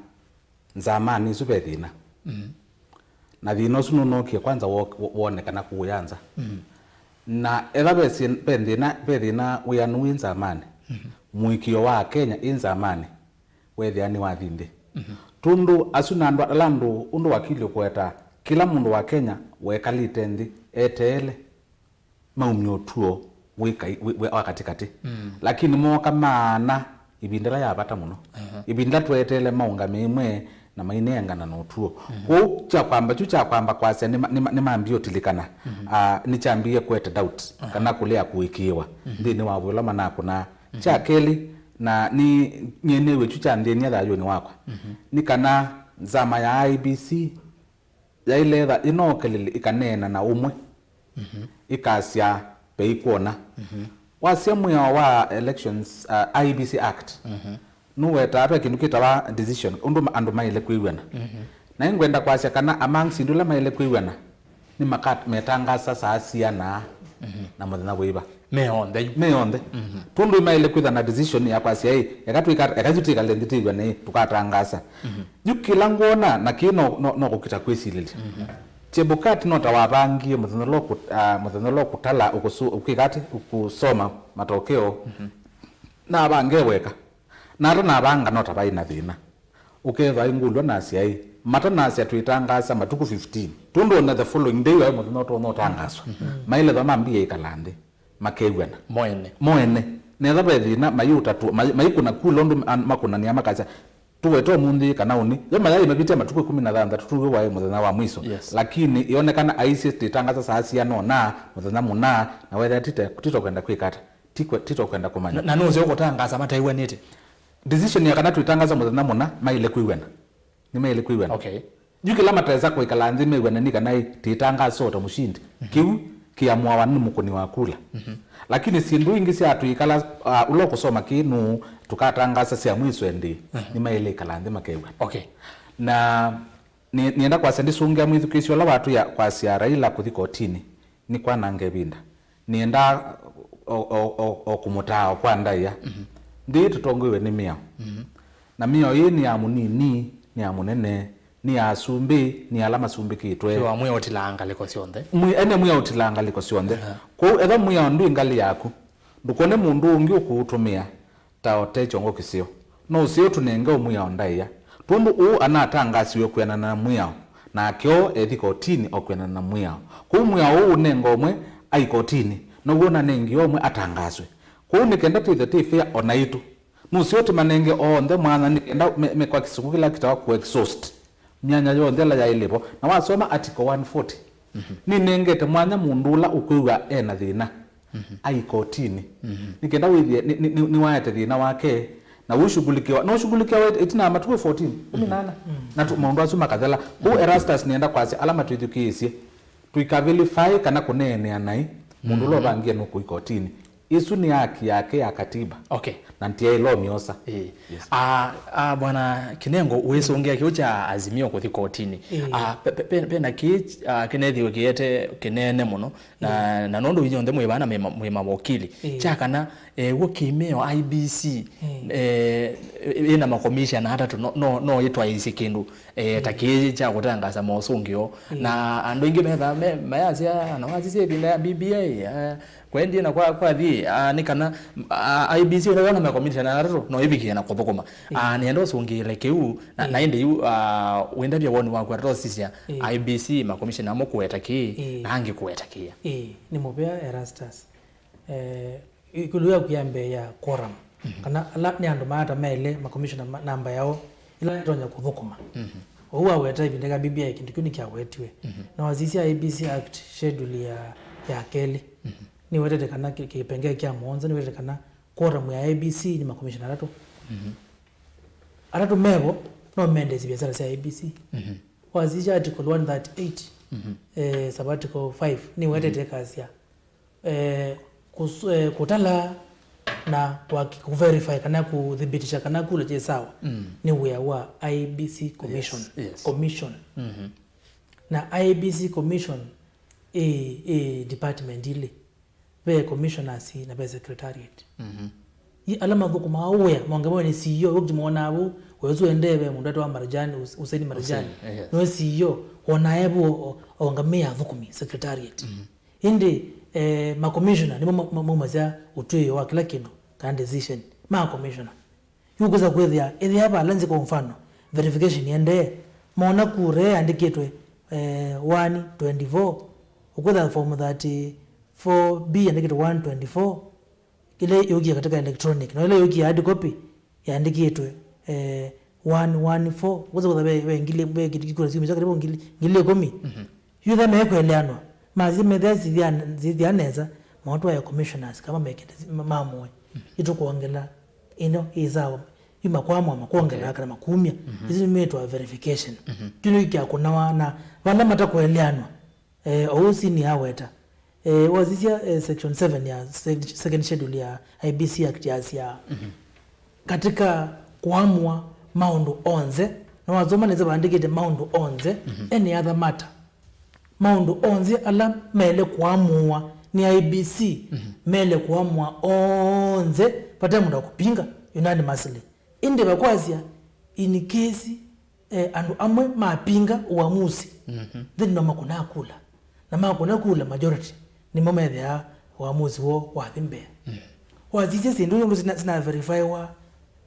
nzamanĩ ĩsu ve thĩna. Na thĩna ũsu nũnookie kwanza wo- wo- wonekana kũũya nza. Na etha ve syĩ- ve thĩna, ve thĩna wĩanu wĩ nzamanĩ, mũĩkĩĩo wa Akenya ĩ nzamanĩ weethĩa nĩwathi nthĩ. Tũndũ asu na andũ ala andũ, ũndũ wakili ũkũetaa, kĩla mũndũ wa Kenya wekalĩte nthĩ eteele maumye ũtuo wĩ kai- wĩ- wĩ- wa katĩkatĩ. Lakini mooka maana ĩvinda ĩla ya vata mũno, ĩvinda tweteele maũngame ĩmwe na maineengana na ũtuo. Kwoou kya kwamba, kyu kya kwamba kwasya nĩma- nĩma- nĩmambie ũtilikana, ah, nĩkyambie kũete doubt kana kũlea kũĩkĩĩwa nthĩnĩ wa wĩa ũla manakũnaa. Kya kelĩ, na nĩ- nĩnĩw'e kyu kyanthĩny'a thayũnĩ wakwa, nĩ kana nzama ya I E B C yaĩle etha ĩnookelele ĩkaneena na ũmwe, ĩkasya veikwona. Wasya mwĩao wa elections, uh, I E B C Act, nũwetaa ve kĩndũ kĩtawa decision, ũndũ ma- andũ maĩle kwĩw'ana. Na ĩngwenda kwasya kana amongst syĩndũ ila maĩle kwĩw'ana, nĩ maka- metangasa saa siana na mũthenya wĩva. Me onthe yu. Me onthe. Tũndũ imaĩle kwĩtha na decision ya kwasya, ĩ, eka twĩka- eka yu twĩkale nthĩ twĩw'ane, ĩ, tũkatangasa. Yu kĩla ngwona, na kĩĩ no, no, no kũkita kwĩsilĩlya. Chebukati no ta wavangie mũthenya ũla ũkũ- ah, mũthenya ũla ũkũtala, ũkũsu- ũkwĩka atĩ, ũkũsoma matokeo, na avange weka. Na ata navanga no ta vaĩ na thĩna. Ũkethwa aingũlw'a na asyaĩ, matanasya twĩtangaasa matukũ fifteen. Tũndũ ona the following day waĩ mũthenya ũtonya ũtangaswa. Mailethwa mambie ĩkala nthĩ, makew'ana. Moene. Moene. Netha ve thĩna, mayĩũtatũa, may- mayĩkũna kula ũndũ an- makũnanĩa makasya, tũwete ũmũnthĩ kana ũnĩ. Yo mayai mavĩtya matukũ ĩkũmi na thanthatũ, tũw'e waĩ mũthenya wa mwiso. Yes. Lakini ĩonekana aisye twĩtangaasa saa siana ũna, mũthenya mũna, na wethĩa tite- titokwenda kwĩka ata. Tikwe- titokwenda kũmanya. Na, na nũseo kũtangaasa matew'anĩte? Decision ya kana twĩtangaasa mũthenya mũna, maĩle kwĩw'ana. Nĩmaĩle kwĩw'ana. Okay. Yu kĩla matesa kwĩkala nthĩ mew'ane nĩ kana ĩ, tĩtangaasa o ta mũshindi. Kĩu kĩamũawa nĩ mũkũni wa kula. Lakini syĩndũ ingĩ sya twĩkala, ah, ũla ũkũsoma kĩĩ nũũ tũkatangaasa sya mwiso ĩndĩ, nĩmaĩle ĩkala nthĩ makew'ana. Okay. Na nĩ- nĩenda kwasya ndĩsũngĩa mwĩthukĩĩsya ũla watwĩa kwasya Raila kũthi kotinĩ. Nĩkwananga ĩvinda. Nĩendaa o, o, o, o kũmũtaa o kwa ndaĩa. Nthĩ ĩĩ tũtongoew'e nĩ mĩao. Na mĩao ĩĩ nĩ ya mũnini, nĩ ya mũnene, nĩ ya asumbĩ, nĩ ala masumbĩkĩtwe. Nĩ wa mwĩao ũtilaa ngalĩko syonthe. Mwĩ- ene mwĩao ũtilaa ngalĩko syonthe. Kwoou etha mwĩao ndwĩ ngalĩ yaku, ndũkone mũndũ ũngĩ ũkũũtũmĩa ta o te kyongo kĩseo. No ũseo tũnenge o mwĩao ndaĩa. Tondũ ũũ anatangasiwe kwĩanana na mwĩao, nake o ethi kotinĩ o kwĩanana na mwĩao. Kwoou mwĩao ũũ ũnenga ũmwe ai kotinĩ, now'o ũnanengie ũmwe atangaswe. Kwoou nĩ kenda twĩthwe twĩ fair o naitũ. Nũseo tũmanenge onthe mwanya nĩ kenda me- mekwa kĩsũku kĩla kĩtawa kũ exhaust myanya yonthe ĩla yaĩlĩ vo. Na wasoma Article one forty, nĩnengete mwanya mũndũ ũla ũkwĩw'a e na thĩna ai kotinĩ. Nĩ kenda wĩthĩe nĩ- nĩ- nĩ- nĩwaete thĩna wake na ũshughulikiwa, na ũshughulikiwa ĩtina wa matukũ fourteen, kũmi na ana. Na tu- maũndũ asu makathela. Kũu Erastus nĩenda kwasya ala matwĩthukĩĩsye, tũikaverify kana kũneenea naĩ mũndũ ũla ũvangie nũkũi kotinĩ. Ĩsu nĩ haki yake ya katiba. Okay. Na ndyaĩlomyosa. Ĩĩ. Yes. Ah, ah, Bwana Kinengo, wĩsũngĩa kĩu kya Azimio kũthi kotini. Ĩĩ. Ah, pe- pe- pe- pena kĩĩ, ah, kĩnethiwe kĩete kĩnene mũno, na, na nũndũ inyuonthe mwĩ vana mwĩ ma- mwĩ mawokili. Ĩĩ. Kya kana, eh, w'o kĩmeo I B C, eh, ĩna makomishana atatũ no, no, no ĩtwaĩĩsye kĩndũ, eh, ta kĩĩ kya kũtangaasa mosũngĩo. Ĩĩ. Na andũ aingĩ methaa me- mayasya, na wasisya ĩvinda ya B B I, eh, kwendie na kwa- kwathi, ah, nĩ kana, ah, I B C ũnawona makomishana atatũ no ĩvikĩe na kũthũkũma. Ah, nĩenda ũsũngĩĩle kĩu, na, na ĩndĩ yu, ah, wĩndavya woni waku atatũ sisya I B C makomishana amwe kũweta kĩĩ, na angĩ kũweta kĩĩa. Ĩĩ, nĩ mũvea Erastus. Eh, ĩkũlũ yaku ya mbee ya quorum, kana ala nĩ andũ maata maĩle makomishona ma- namba yao ĩla ĩtonya kũthũkũma. Ũu waweta ĩvinda ya B B I kĩndũ kĩu nĩkyawetiwe. Na wasisya I B C Act schedule ya, ya kelĩ, nĩwetete kana kĩ- kĩpengee kya mũonza nĩwetete kana quorum ya I B C nĩ makomishona atatũ. Atatũ mevo no mendesye biasara sya I B C. Wasisya article one thirty-eight, eh, sub article five nĩwetete kasya, eh, kũs- eh, kũtala na kũaki- kũverify kana kũthibitisha kana kula syĩ sawa nĩ wĩa wa I B C commission. Yes, yes. Commission. Na I B C commission ĩ, ĩ department ilĩ. Ve commissioners na ve secretariat. I ala mathũkũmaa wĩa, maonge mawe nĩ C E O, wĩkuti mwonaa vu, wesu endee ve mũndũ etawa Marjan, Hus- Hussein Marjan. Hussein, yes. Nĩwe C E O, wonaa e vu o- o- ongamĩa athũkũmi, secretariat. Ĩndĩ, eh, makomishona nĩmo ma- ma- maumasya ũtw'ĩo wa kĩla kĩndũ, kana decision, ma commissioner. Yu kwĩsa kwĩthĩa, ĩthĩa vala nzĩ kwa mfano, verification yendee, mona kura ĩyandĩkĩtwe, eh, one twenty-four, ũkwĩtha form thirty-four B yandĩkĩtwe one twenty-four, ĩla yũkie katika electronic, na ĩla yũkie hard copy yandĩkĩtwe, eh, one one four, ũkwĩsa kwĩtha ve, ve ngili, ve kĩtu kikura siumĩsya karibu ngili, ngili ĩkũmi. Yu etha mekweleanwa, mathi methĩa sithia nesa, maũtwae commissioners kama mekĩte mamũe. Itũkwongela ĩno ĩsawa, yu makwamwa makwongela kana makumya. Isu nĩmetwa verification. Kyu nĩ kya kũnawa na vala matakweleanwa. Eh, ou sini aweta. Eh, wasisya, eh, section seven ya se- second schedule ya I B C Act yasya, katika kuamua maũndũ onthe, na wasoma nesa vaandĩkĩte maũndũ onthe, any other matter, maũndũ onthe ala mele kũamũwa nĩ I B C, mele kũamũwa onthe vate mũndũ akũpinga unanimously. Ĩndĩ vakwasya, in case, eh, andũ amwe mapinga uamuzi, then no makũna kula. Na makũna kula majority, nĩmo methĩaa uamuzi woo wathi mbee. Wasisya syĩndũ ĩndũ sina, sina verifywa,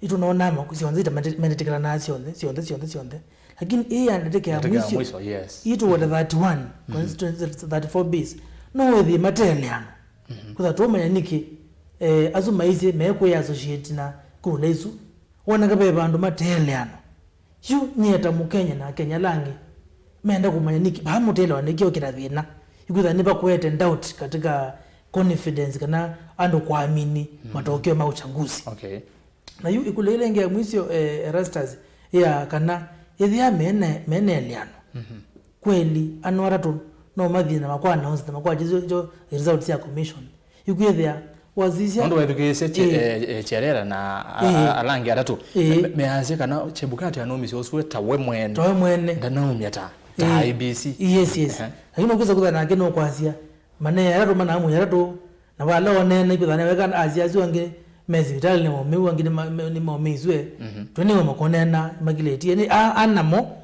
itũnonaa maku syonthe, ita mendetĩkĩlanaa syonthe, syonthe, syonthe, syonthe. Lakini ĩĩ ya ndatĩka ya mwisyo, yes. Itũweta thirty-one, constituency thirty-four Bs. No wĩthĩe mateeleano. Kũtha tũũmanya nĩkĩ, eh, asu maisye mekwĩ associate na kula isu. Woneka ve vandũ mateeleanwa. Yu nyie ta Mũkenya na Akenya ala angĩ, menda kũmanya nĩkĩ vaa mũteelewa nĩkĩ ũkĩta thĩna. Ikwĩtha nĩvakwete doubt katika confidence kana andũ kwaamini matokeo ma uchaguzi. Okay. Na yu ĩkũlyo ĩla ĩngĩ ya mwisyo, eh, Erastus, ya kana ĩthĩa mene, meneeleanwa. Kweli, ano atatũ no mathie na makwa announce na makwa jizo jo results ya commission. Ikwĩthĩa wasisya. Nũndũ wethukĩĩsye Che- eh, eh, Cherera na a- a- ala angĩ atatũ, me- measya kana Chebukati anaumisye ũsu we ta we mwene. Ta we mwene. Ndanaumya ta, ta I B C. Yes, yes. Lakini ũkwĩsa kũtha nake nũkwasya, manee atatũ manaamu atatũ, na vala oneena ikwĩtha neweka asya asu angĩ me sivitalĩ nĩ maũmĩu, angĩ nĩ ma- me- nĩ maũmĩiswe. Twenĩwe makonena makilĩtie. Nĩ a- anamo,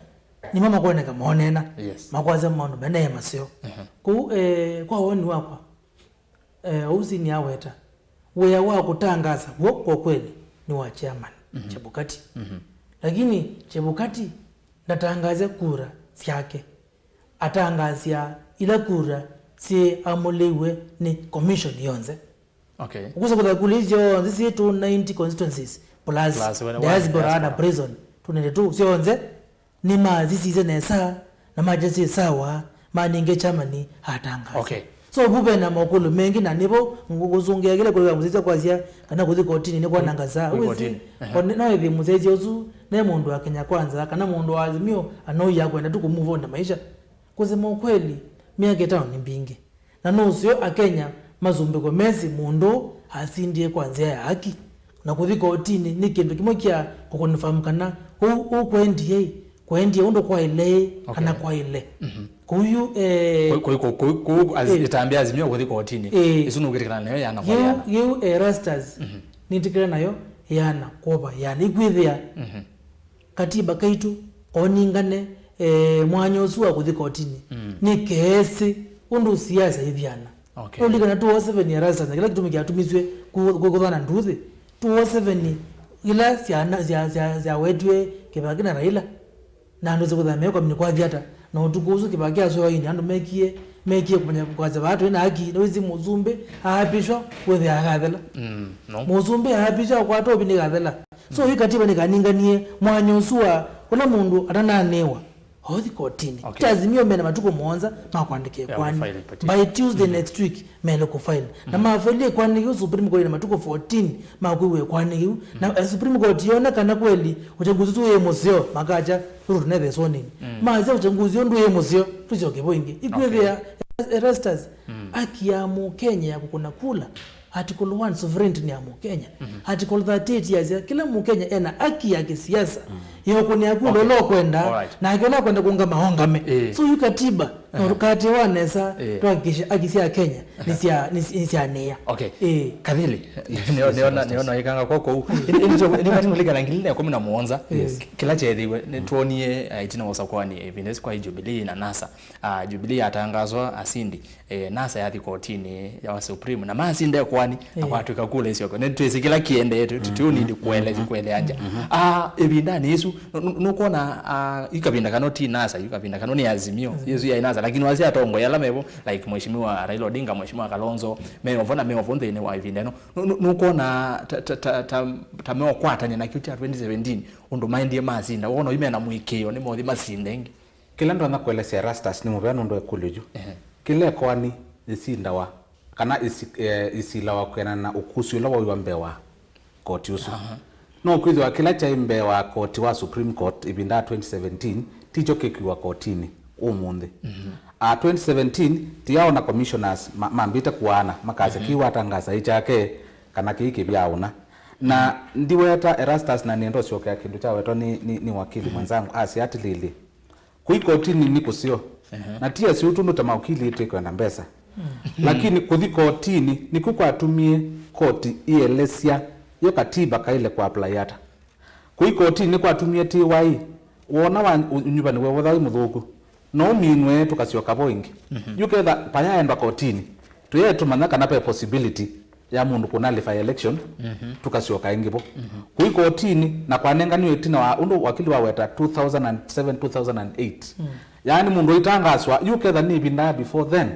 nĩmo makoneka monena. Yes. Makwasya maũndũ menee maseo. Kũu, eh, kwa woni wakwa, eh, ũu sini aweta, wĩa wa kũtangaasa w'o kwa kweli nĩ wa chairman, Chebukati. Lakini Chebukati ndatangaasya kura syake. Atangaasya ila kura syĩamũlĩiwe nĩ commission yonthe. Okay. Ũkwĩsa kũtha kula isu syonthe syĩ two ninety constituencies plus, plus wena wa diaspora na diaspora. Prison two ninety-two syonthe. Nĩmazisisye nesa, na makya syĩ sawa, manenge chairman atangaasa. Okay. So, vu ve na mokũlyo mengĩ, na nĩvo ngũsũngĩa kĩla kũlĩka mũsyaĩĩsya kwasya kana kũthi kotini nĩ kwananga saa. Kũthi kotini. Wĩsĩ, o nĩ- no ĩthĩ mũsyaĩĩsya ũsu ne mũndũ wa Kenya Kwanza, kana mũndũ wa Azimio, anoia kwenda tu kũmuvonda maisha. Kusema ukweli, myaka ĩtano nĩ mbingĩ. Na nũseo Akenya masumbĩkwe mesĩ mũndũ asindie kwa nzĩa ya haki, na kũthi kotinĩ nĩ kĩndũ kĩmwe kya kũconfirm kana ũu, ũu kũendie, kũendie ũndũ kwaĩle kana Okay. kwaĩle. Mhm. Kũu yu, eh, Kũ- kũ- kũ- kũ- kũ- as- Eh. ĩtambya Azimio kũthi kotinĩ. Eh. Ĩsu nũkwĩtĩkana nayo yana kwa Yĩu, yana. yĩu Erastus, nĩtĩkĩle nayo yana kwova yana. Ikwĩthĩa Mhm. katiba kaitũ, oningane, eh, mwanya ũsu wa kũthi kotinĩ. Mm. Nĩ keesĩ ũndũ siasa ithiana. Okay. Nũlikana two oh seven Erastus, na kĩla kĩtumi kyatumiswe ku- ku- kũthana nduthi. Two oh seven, ila syana- sya- sya- syawetwe Kĩbaki na Raila. Na andũ sikuthana meũkamini kwathi ata. Na ũtukũ ũsu Kĩbaki asũaini, andũ mekie, mekie kũmanya kwasya vaa twĩ na haki, nĩwĩsĩ mũsumbĩ aapishwa, wĩthĩa akathela. Mm, no. Mũsumbĩ aapishwa akwata ũvini kathela. So, yu katiba nĩkaninganie mwanya ũsu wa ũla mũndũ atananĩwa othi kotini. Okay. Ti Azimio mena matukũ mũonza ma kwandĩka Ya ĩkoani. Kũfile petition. By Tuesday next week, mele kũfile. Na mafaile ĩkoani yĩu, Supreme Court ĩna matukũ fourteen ma kwĩw'a ĩkoani yĩu. Na, eh, Supreme Court yona kana kweli ũchaguzi ũsu wĩ mũseo, makakya, "Ruru neve soning." Masya ũchaguzi ũndũ wĩ mũseo, tũsyoke vo ĩngĩ. Ikwĩthĩa, Erastus, haki ya Mũkenya ya kũkũna kula, Article one, sovereignty nĩ ya Mũkenya. Article thirty-eight yasya, kĩla Mũkenya ena haki ya kĩsiasa ya ũkũnĩa kula ũla ũkwenda, Alright. nake ũla akwenda kũngama ongame. Eh. So, yu katiba, na ũkatĩwa nesa, Eh. twakikishe haki sya Kenya nĩ sya, nĩ, nĩ sya nĩa. Okay. Eh. Kathili, nĩona, nĩona ikanga kwa kũu. Nĩkati mũlikana ngili na ĩkũmi na mũonza. Yes. Kĩla kyethĩiwe, nĩtwonie, eh, itina wa ũsakwani, eh, ĩvinda ĩsu kwa Jubilee na NASA. Ah, Jubilee yatangaswa asindi, eh, NASA yathi kotinĩ ya Supreme, na masinda ĩkoani, na Eh. kwatwĩka kula isyoka. Nĩtwĩsĩ kĩla kĩendee, tu- tu- tũnindi kuele- kueleanja. Ah, ĩvindanĩ ĩsu, nu- nu- nũkwona, ah, yu kavinda kano ti NASA, yu kavinda kano nĩ Azimio, Azimio. Yesu yaĩ NASA, lakini wasya atongoi ala mevo, like Mheshimiwa Raila Odinga, Mheshimiwa Kalonzo, meovo na meovo nthĩnĩ wa ĩvinda ĩno. Nu- nu- nũkwona ta- ta- ta- ta- ta meokwatany'a na kĩu kya twenty seventeen, ũndũ maendie masinda, wona yu mena mũĩkĩĩo, nĩmothi masinda ĩngĩ. Kĩla ndonya kũelesya Erastus nĩ mũvea nũndũ wa ĩkũlyo yu. Ehe. Kĩla ĩkoani yĩsindawa, kana ĩsi- eh, yĩsilawa kwĩanana na ũkũsĩ ũla waiwa mbee wa koti ũsu. Aha. No kwĩthĩwa kĩla kyaĩ mbee wa koti wa Supreme Court ĩvinda ya twenty seventeen tikyo kĩkwĩwa kotinĩ ũmũnthĩ. Mhm. A twenty seventeen, tiaona commissioners ma- mambĩte kũaana, makasya kĩu watangasa ĩ kyake, kana kĩi kĩvyaũna. Na ndiweta Erastus na nĩenda ũsyokea kĩndũ kyawetwa nĩ, nĩ, nĩ wakili mwenzangu, asya atĩlĩlĩ, Kũi kotinĩ nĩ kũseo. Ehe. Na ti aseo tũndũ ta maũkili twĩkwenda mbesa. Lakini kũthi kotinĩ nĩkw'o kwatumie koti ĩelesya yo katiba kaĩle kũ apply ata. Kũi kotinĩ nĩkwatumie T Y E wona wa ũnyuvani we wothaĩ mũthũku, no ũminwe tũkasyoka vo ĩngĩ. Yu ketha payaendwa kotinĩ, tũyaĩ tũmanya kana ve possibility ya mũndũ kũnullify election, tũkasyoka ĩngĩ vo. Kũi kotinĩ, na kwanenganiwe ĩtina wa ũndũ wakili waweta two thousand and seven, two thousand and eight. Yaani mũndũ aitangaswa, yu ketha nĩ ĩvinda ya before then.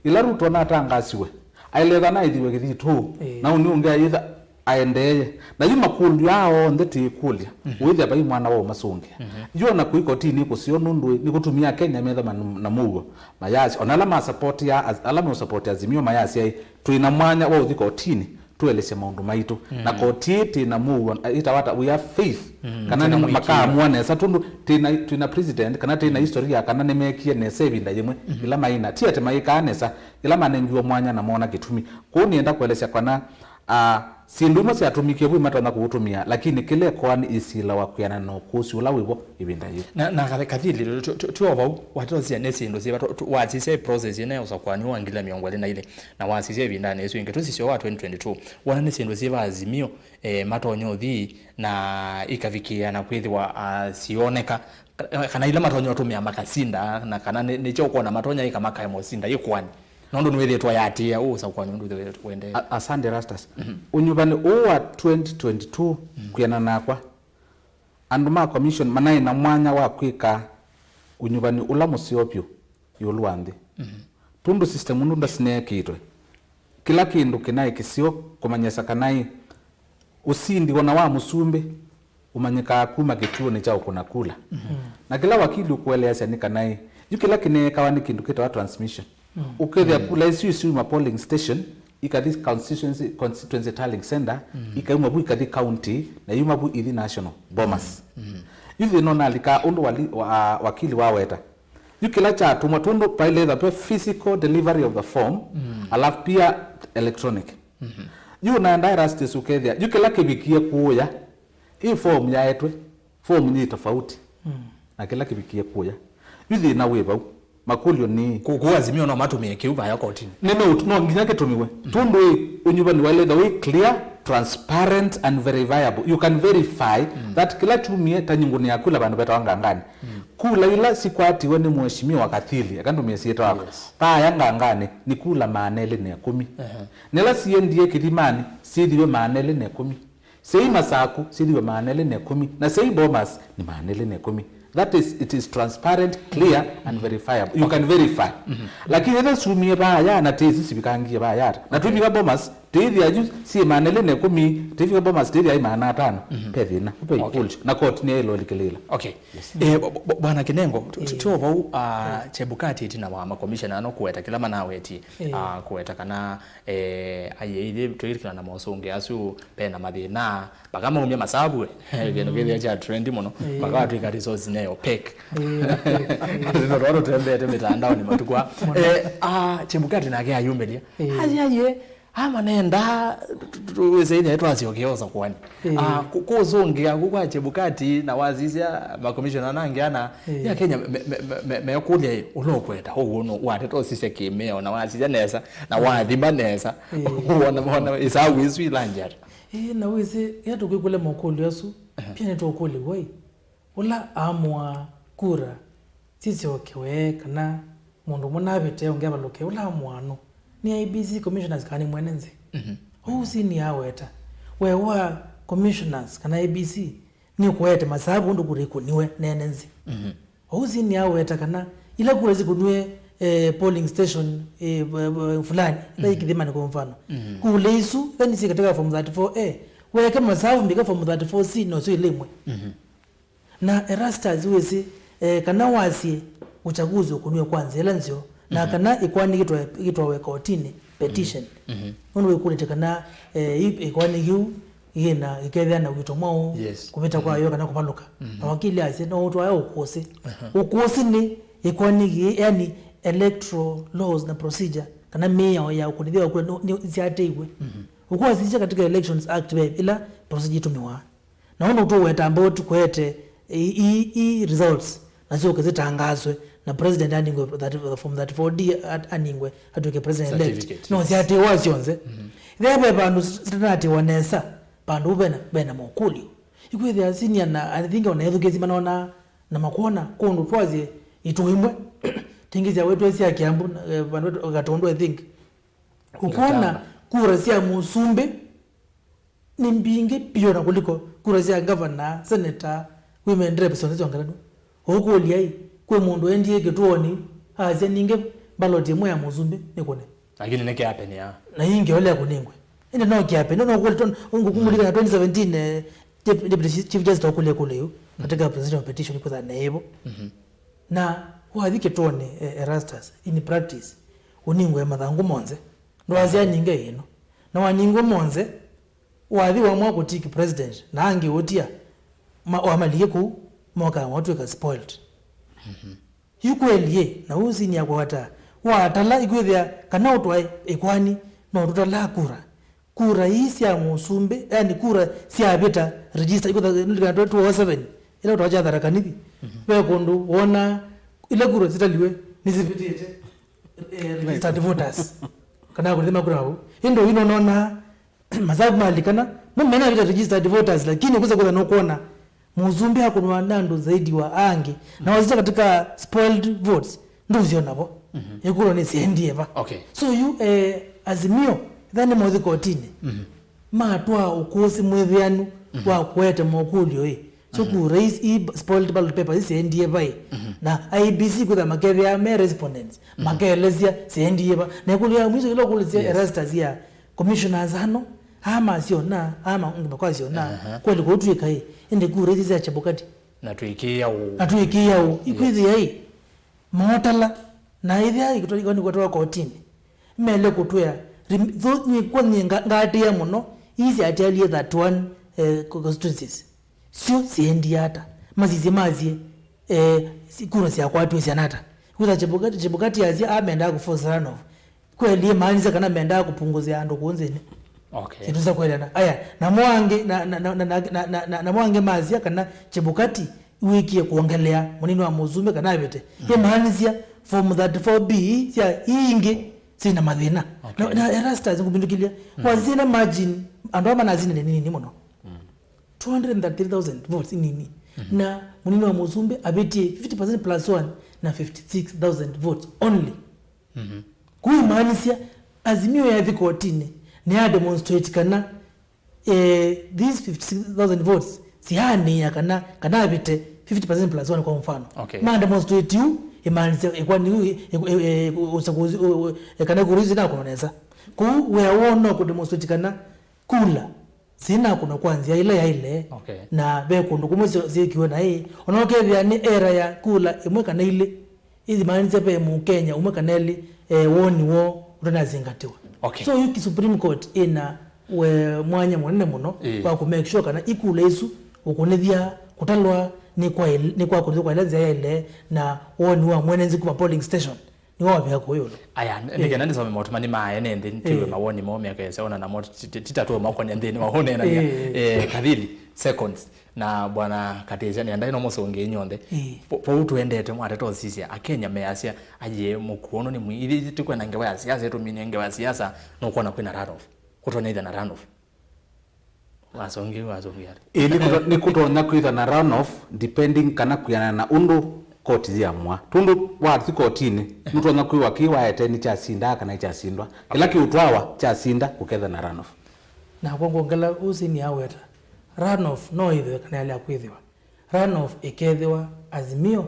Ĩla Ruto natangasiwe, aĩletha naĩthiwe kĩthitũ, Ĩĩ. na ũni ũngĩ ayĩtha aendeeye. Na yu makũlyo aa onthe tĩĩkũlya, wĩthĩa vai mwana wa ũmasũngĩa. Yu ona kũi kotinĩ kũseo nũndũ nĩkũtumie Akenya metha manu- na mũuo, mayasya, ona ala ma support ya, ala meũsupport Azimio mayasya, Twĩ na mwanya wa ũthi kotinĩ tũelesye maũndũ maitũ. Na koti ĩĩ twĩ na mũuo, ĩtawa ata, we have faith kana nĩ makaamũa nesa, tondũ twĩ na, twĩ na precedent, kana twĩ na historia, kana nĩmeekie nesa ĩvinda yĩmwe ĩla maina. Ti atĩ mayĩkaa nesa, ĩla manengiwe mwanya na moona kĩtumi. Kwoou nĩenda kũelesya kana, ah, syĩndũ imwe syatũmĩkie vu imatonya kũũtũmĩa, lakini kĩla ĩkoani ĩsilawa kwĩanana na ũkũsĩ ũla wĩvo ĩvinda yĩu. Na, na kathi-, kathili, tu- tu- tuo vau, watosya nĩ syĩndũ syĩva, tu- tu- wasisya process ĩna ya ũsakwani wa ngili na mĩongo ĩlĩ na ilĩ, na wasisya ĩvindanĩ ĩsu ĩngĩ, tũsisya wa twenty twenty-two, wona nĩ syĩndũ syĩva Azimio, eh, matonya ũthi na ikavikĩĩa na kwĩthĩwa, ah, sioneka, ka- kana ila matonya ũtũmĩa makasinda, na kana nĩ- nĩkyo ũkwona matonya ĩka makaema ũsinda ĩkoani. Nũndũ nĩwĩthĩĩtwe yatĩĩa ũũ ũsakwani ũndũ wĩthĩĩtwe wendee. A- Asante Rastus. Ũnyuvani ũũ wa twenty twenty-two kwĩana nakwa, andũ ma commission manaĩ na mwanya wa kwĩka ũnyuvani ũla mũseo vyũ ĩũlũ wa nthĩ. Tũndũ system ũndũ ndasineekĩtwe, kĩla kĩndũ kĩnaĩ kĩseo kũmanyĩsa kana ĩ ũsindi ona wa mũsumbĩ ũmanyĩkaa kuma kĩtuonĩ kya ũkũna kula. Na kĩla wakili ũkũeleasya nĩ kana ĩ, yu kĩla kĩneekawa nĩ kĩndũ kĩtawa transmission. Ũkethĩa kula isu isiuma polling station, ikathi constituency, constituency tallying center, ikauma vu ikathi county, na yuma vu ithi national, Bomas. Yu thĩna ũnalika ũndũ wali- wa- wakili waweta. Yu kĩla kyatũmwa tũndũ paĩle ĩtha pe physical delivery of the form, alafu pia electronic. Yu naenda Erastus ũkethĩa, yu kĩla kĩvikie kũya, ĩ form yaetwe, form nĩ tofauti na kĩla kĩvikie kũya. Yu thĩna wĩ vau. Makũlyo nĩ, kũ, kũ Azimio no matũmĩe kĩu vaya kotini? Nĩ no, no nginya kĩtũmĩwe. Tondũ ĩ, ũnyuvani wa letha wĩ clear, transparent and verifiable. You can verify that kĩla kyumie ta nyingũnĩ ya kula vandũ vetawa Ngangani. Kula ila sikwatiwe nĩ Mheshimiwa Kathili, akandũmĩa syĩtwa wako. Yes. Vaya Ngangani nĩ kula maana elĩ na ĩkũmi. Na ila siendie Kĩthimanĩ syĩthiwe maana elĩ na ĩkũmi. Syai Masaku syĩthiwe maana elĩ na ĩkũmi, na syai Bomas nĩ maana elĩ na ĩkũmi. That is, it is transparent, clear and verifiable. You can verify. Lakini ĩla syumie vaya na tĩsi sivikangie vaya ata. Na twĩvika Bomas, tĩithia yu syĩ maana elĩ na ĩkũmi, twĩvika Bomas, tĩithia ai maana atano. Pe thĩna, pe ikũlyo. Na koti nĩ ĩlolikĩlĩla. Okay. Eh, b-, b-, Bwana Kinengo, tu-, tu-, tio vau, ah, Chebukati ĩtina wa makomishona ano kũweta kĩla manawetie, ah, kũweta kana, eh, aiĩithye twĩkĩla na mosũngĩ asu, pe na mathĩna, mpaka maumya masavu, eh, kĩndũ kĩthĩa kya trend mũno, mpaka watwĩka resource nĩ opaque. Ndio tũtembete mĩtandaonĩ matukũ aa. Eh, ah, Chebukati nake ayumĩlya. Aye, aye, ama nenda, tu-, tu-, tu-, wĩsĩ nĩ twasyokeosa kwani. Ah, ku-, kũsũngĩa ku kwa Chebukati na wasisya makomishona nangĩ ana, ya Kenya me-, me-, me-, me-, mekũlya ĩ, ũla ũkwenda, ũguo no, wateta ũsisya kĩmeo, na wasisya nesa, na wathima nesa, wona, wona ĩsavu ĩsu ilanjata. Ĩĩ, na wĩsĩ, ĩla tũkwĩkũlya makũlyo asu, pia nĩtũkũlĩw'a ĩ, ũla aamũa kura sisyokewe kana mũndũ ũmwe navĩte ũngĩ avalũke, ũla aamũa nũ? Nĩ I E B C commissioners kana nĩ mwene nthĩ? Ũu si nĩ aweta. We wa commissioners kana I E B C nĩ kũete masavu ũndũ kura ikũniwe nene nthĩ. Ũu si nĩ aweta kana ila kura sikũniwe, eh, polling station, eh, b-, b-, fulani, ila ikithimani kwa mfano. Kula isu, ila nisi katika form thirty-four A, weke masavu mbika form thirty-four C, no sio ile imwe. Na Erastus wĩsĩ, eh, kana wasye uchaguzi ũkũniwe kwa nzĩa ĩla nzeo, na kana ĩkoani ĩkĩtwa-, ĩkĩtwawe kotini, petition. Nũndũ wĩkũlĩte kana, eh, ĩ-, ĩkoani kĩu yĩna, ĩkethĩa na wito mwaũ kũvĩta kwayo kana kũvalũka. Na wakili asya, no ũtwae ũkũsĩ. Ũkũsĩ nĩ ĩkoani kĩĩ, yani electoral laws na procedure, kana mĩao ya ũkũnĩthya wa kura nĩ, nĩ siatĩiwe. Ũkwasisya katika Elections Act ve ila procedure itũmĩwa. Na ũndũ tũweta mboti kũete i, i, i results, nasyo ũkĩsitangaaswe, na president aningwe thirty, form thirty-four D at-, aningwe atw'ĩke president elect. Certificate, no, yes. Syatĩwa syonthe. Ve, ve vandũ sitanatĩwa nesa, vandũ vena, vena mokũlyo. Ikwĩthĩa senior na, I think, ona ethukĩsi manona na makona kũndũ twasye itũ imwe. Tingĩ sya wetu sya Kiambu, eh, vandũ wetu Gatundu, I think. Ũkona kura sya mũsumbĩ nĩ mbingĩ piũ na kũliko kura sya ngavana, seneta, women rep, syonthe syongelanu. Ũkũlya-ĩ, kwĩ mũndũ endie kĩtuonĩ, asya ningĩ ballot ĩmwe ya mũsumbĩ nĩkũne. Lakini nĩ kĩape nĩ ya. Na ingĩ ole kũnengwe. Ĩndĩ no kĩape, no, no kũlĩ ton-, ngũkũmũlika na twenty seventeen, eh, Dep-, Deputy Chief Justice ũkũlya kũlyo yu, katika presidential petition kwĩtha neĩvo. Na wathi kĩtuonĩ, eh, Erastus, in practice, ũningwe mathangũ monthe. Ndwasya ningĩ ĩno. Na waningwa monthe, wathi wamwa kũtiki president, na angĩ ũtia, ma-, wamalike kũu, mokaa matw'ĩka spoiled. Yu kweli ĩ, na ũu sini yakwa wata, watala ikwĩthĩa kana ũtwae ĩkwani, no tũtalaa kura. Kura ii sya mũsumbĩ, yani kura syavĩta register, ikwĩthĩa two oh seven, ila ũtwacha Tharaka Nithi. Ve kũndũ wona ila kura sitaliwe, nĩsivĩtĩte, eh, registered voters. Kana kũrĩthima kura vau. Ĩndĩ ũyu nonona masavu malikana, mo mena vita registered voters, lakini kuza kuza nokuona mũsumbĩ akũnwa na andũ zaidi wa angĩ. Na wasisya katika spoiled votes, ndũsyo navo. Ĩkũlyo nĩ siendie va. Okay. So yu, eh, Azimio, ethĩwa nĩ mothi kotini, matwaa ũkũsĩ mwĩthĩanu wa kũete mokũlyo ĩ. So ku raise i spoiled ballot paper isi endie vai. Na I E B C kwĩtha makethĩa me respondents. Makeelesya siendie va. Na ĩkũlyo ya mwiso ila ũkũlĩsya Erastus ya commissioners ano, aa masyona, aa maungi makwasyo na, kweli kũtw'ĩka ĩ, ĩndĩ kura isu sya Chebukati. Na twĩkĩĩa ũu. Na twĩkĩĩa ũu. Ikwĩthĩa ĩ, mootala, na ĩthĩa ĩkĩtwa-, ĩkoni kwatwa kotini. Mele kũtwĩa, rim-, tho-, nyie kwa nyie nga-, ngaatĩĩa mũno, ii syatialie thirty-one, eh, co-, constituencies. Syo siendie ata? Masisye masye, eh, si-, kura syakwatiwe syana ata? Kwĩtha Chebukati, Chebukati asya, amendaa kũforce runoff. Kweli ĩmaanisya kana mendaa kũpungũzĩa andũ kũũ nthĩnĩ. Okay. Syĩndũ sya kweleana. Aya, namo angĩ, na, na, namo angĩ masya kana Chebukati wĩkie kwongelea mũnini wa mũsumbĩ kana avĩte. Mm. Ĩmaanisya form thirty-four B sya ii ingĩ syĩna mathĩna. Okay. Na, na Erastus ngũmindũkĩlya. Mm. Wasisya ĩla margin, andũ aa manasina nĩ nini mũno. Mm. Two hundred and thirty-three thousand votes nini. Mm-hmm. Na mũnini wa mũsumbĩ avĩtie fifty percent plus one na fifty-six thousand votes only. Mm-hmm. Kũimaanisya Azimio yathi kotinĩ, nĩya demonstrate kana, eh, these fifty-six thousand votes sianĩa kana, kana avĩte fifty percent plus one kwa mfano. Okay. Ma demonstrate yu, ĩmaanisya ĩkwani yu, ĩ-, ĩ-, ĩ-, ĩ-, ũchaguzi, ũ-, ũ-, ĩ-, kana ĩkũrũ isu inakonwa nesa. Kũu wĩa woo no kũdemonstrate kana kula sinakũnwa kwa nzĩa ĩla yaĩle, okay, na ve kũndũ kũmwe syo-, syĩkiwe naĩ, ona ũkethĩa nĩ error ya kula ĩmwe kana ilĩ, ĩimaanisya ve Mũkenya ũmwe kana elĩ, eh, woni woo ũtanazingatĩwa. Okay. So yu ki Supreme Court ĩna we mwanya mũnene mũno, ĩĩ, wa kũ make sure kana ikula isu ũkũnĩthya kũtalwa nĩ kwa il-, nĩ kwakũnĩthwa kwa ĩla nzĩa yaĩle na woni wa mwene nzĩ kuma polling station nĩwavea kũũ ĩũlũ. Aya, n-, ĩĩ, nĩkenda ndĩsome maũtũmani ma ene nthĩ, nĩtwĩwe, ĩĩ, mawoni moo mekesa ona namo ti-, ti-, titatũe makonia nthĩnĩ wa ũneenany'a. Ĩĩ. Eh, Kathili, seconds. Na bwana Katĩsya nĩenda ĩno mũsũngĩe inyonthe. Ĩĩ. Po-, pou tũendete mwateta ũsisya, Akenya measya, "Aye, mũkuo ũno nĩ mwingĩ." Ithyĩ tũkwenda ngewa ya siasa, ĩtũminie ngewa ya siasa, nũkwona kwĩna runoff. Kũtonya ithe na runoff. Wasongi, wasongi ari. Ĩĩ, nĩ kũto-, nĩ kũtonya kwĩtha na runoff, depending kana kwĩanana na ũndũ koti yĩamũa. Tondũ wathi kotinĩ, nũtonya kwĩwa kĩ waete nĩ kyasindaa kana nĩkyasindwa. Kĩla kĩũtwawa kyasinda kũketha na runoff. Nakwa ngwongela ũũ Sini aweta. Runoff no ĩthĩwe kana yalea kwĩthĩwa. Runoff ĩkethĩwa Azimio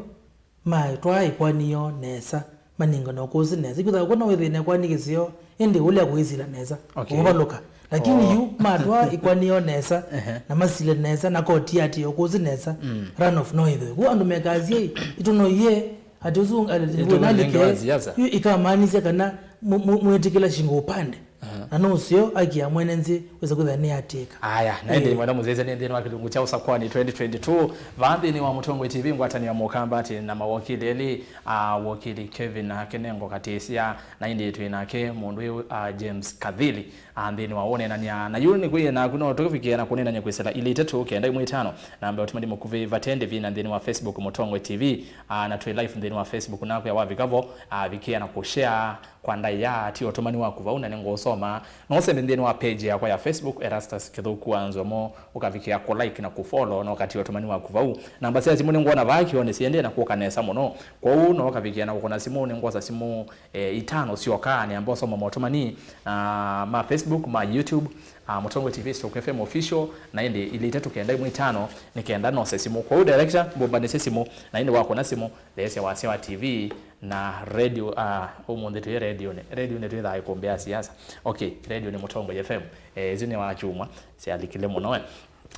matwaa ĩkoani yoo nesa, manengane ũkũsĩ nesa. Ikwĩthĩwa kwona wĩthĩe na ĩkoani kĩseo, ĩndĩ ũlea kũisila nesa, okay, ũvalũka. Lakini, oh, yu matwaa ĩkoani yoo nesa, ehe, na masile nesa, na koti yatie ũkũsĩ nesa, mm, runoff no ĩthĩwe. Kwoou andũ mekasie, ĩtũnoie, ati ũsu, ati, ĩtũnoie ngewa ya siasa. Yu ikamaanisya kana mu-, mu-, mwĩtĩkĩla shingo upande. Aha. Na nũseo aki ya mwene nzĩ wĩsa kwĩthĩa nĩyatĩka. Aya, na ĩndĩ, eh, mwenda mũsyaĩĩsya nĩ nthĩnĩ wa kĩlungu kya Ũsakũani twenty twenty-two, vaa nthĩnĩ wa Mũtongoi T V ngwatanĩo ya Mũkamba atĩ na mawokili elĩ, a, wokili Kevin Akenengo Katĩsya, na ĩndĩ twĩ nake mũndũ ũyũ, a, James Kathili, a, nthĩnĩ wa ũneenany'a. Na yu nĩkwĩe naku no tũvikĩe na kũneenany'a kwĩsĩla ilĩ itatũ kenda ĩmwe itano, namba ya ũtũmani mũkuvĩ vate ndĩvi na nthĩnĩ wa Facebook Mũtongoi T V, a, na twĩ live nthĩnĩ wa Facebook naku ya wavika vo, a, vikĩa na kũshare, kwa ndaĩa, ti ũtũmani waku vau, na nĩngũũsoma. No ũsembe nthĩnĩ wa page yakwa ya Facebook, Erastus Kĩthũku wa Nzomo, ũkavikĩa kũ like na kũ follow, na ũkatia ũtũmani waku vau. Namba sya simũ nĩngwona vaa kĩonĩ siendee na kũka nesa mũno. Kwoou no ũkavikĩa na kũkũna simũ, nĩngwosa simũ, eh, itano syoka, nĩamba ũsoma motũmani, ah, ma Facebook, ma YouTube, ah, Mũtongoi T V stroke F M official, na ĩndĩ ilĩ itatũ kenda ĩmwe itano, nĩ kenda nose simũ. Kwoou director, mbũmbanĩsye simũ, na ĩndĩ wakũna simũ, theesya wasya wa T V, na radio, ah, ũmũnthĩ twĩ radionĩ. Radionĩ twĩthaa ĩkũmbĩ ya siasa. Okay, radio nĩ Mũtongoi F M. Eh, isu nĩ wa kyumwa, syalikile mũno, eh.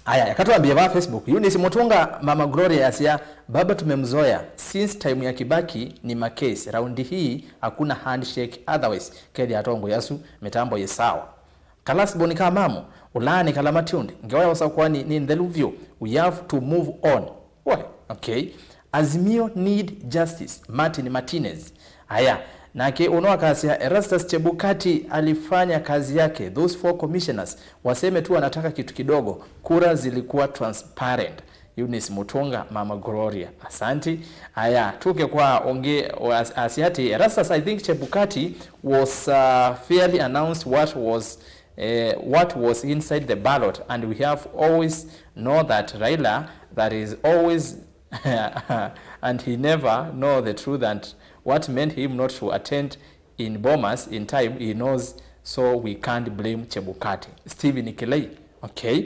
Aya, eka twambie va Facebook. Eunice Mutunga, Mama Gloria yasya, "Baba tumemzoea. Since time ya Kibaki ni macase. Raundi hii hakuna handshake. Otherwise, kethia atongoi asu, mitambo yi sawa." Kalasbon ka mamu, ũlaani kala matiundi, ngewa ya Ũsakũani nĩ nthelu vyũ. We have to move on. We, okay. Azimio need justice. Martin Martinez. Aya, nake ũno akasya, Erastus Chebukati alifanya kazi yake. Those four commissioners, waseme tu wanataka kitu kidogo. Kura zilikuwa transparent. Eunice Mutunga, Mama Gloria. Asanti. Aya, tuke kwa onge, as-, asya ati, Erastus, I think Chebukati was, uh, fairly announced what was, uh, what was inside the ballot, and we have always know that Raila, that is always, and he never know the truth and what meant him not to attend in Bomas in time, he knows, so we can't blame Chebukati. Stephen Kilei. Okay.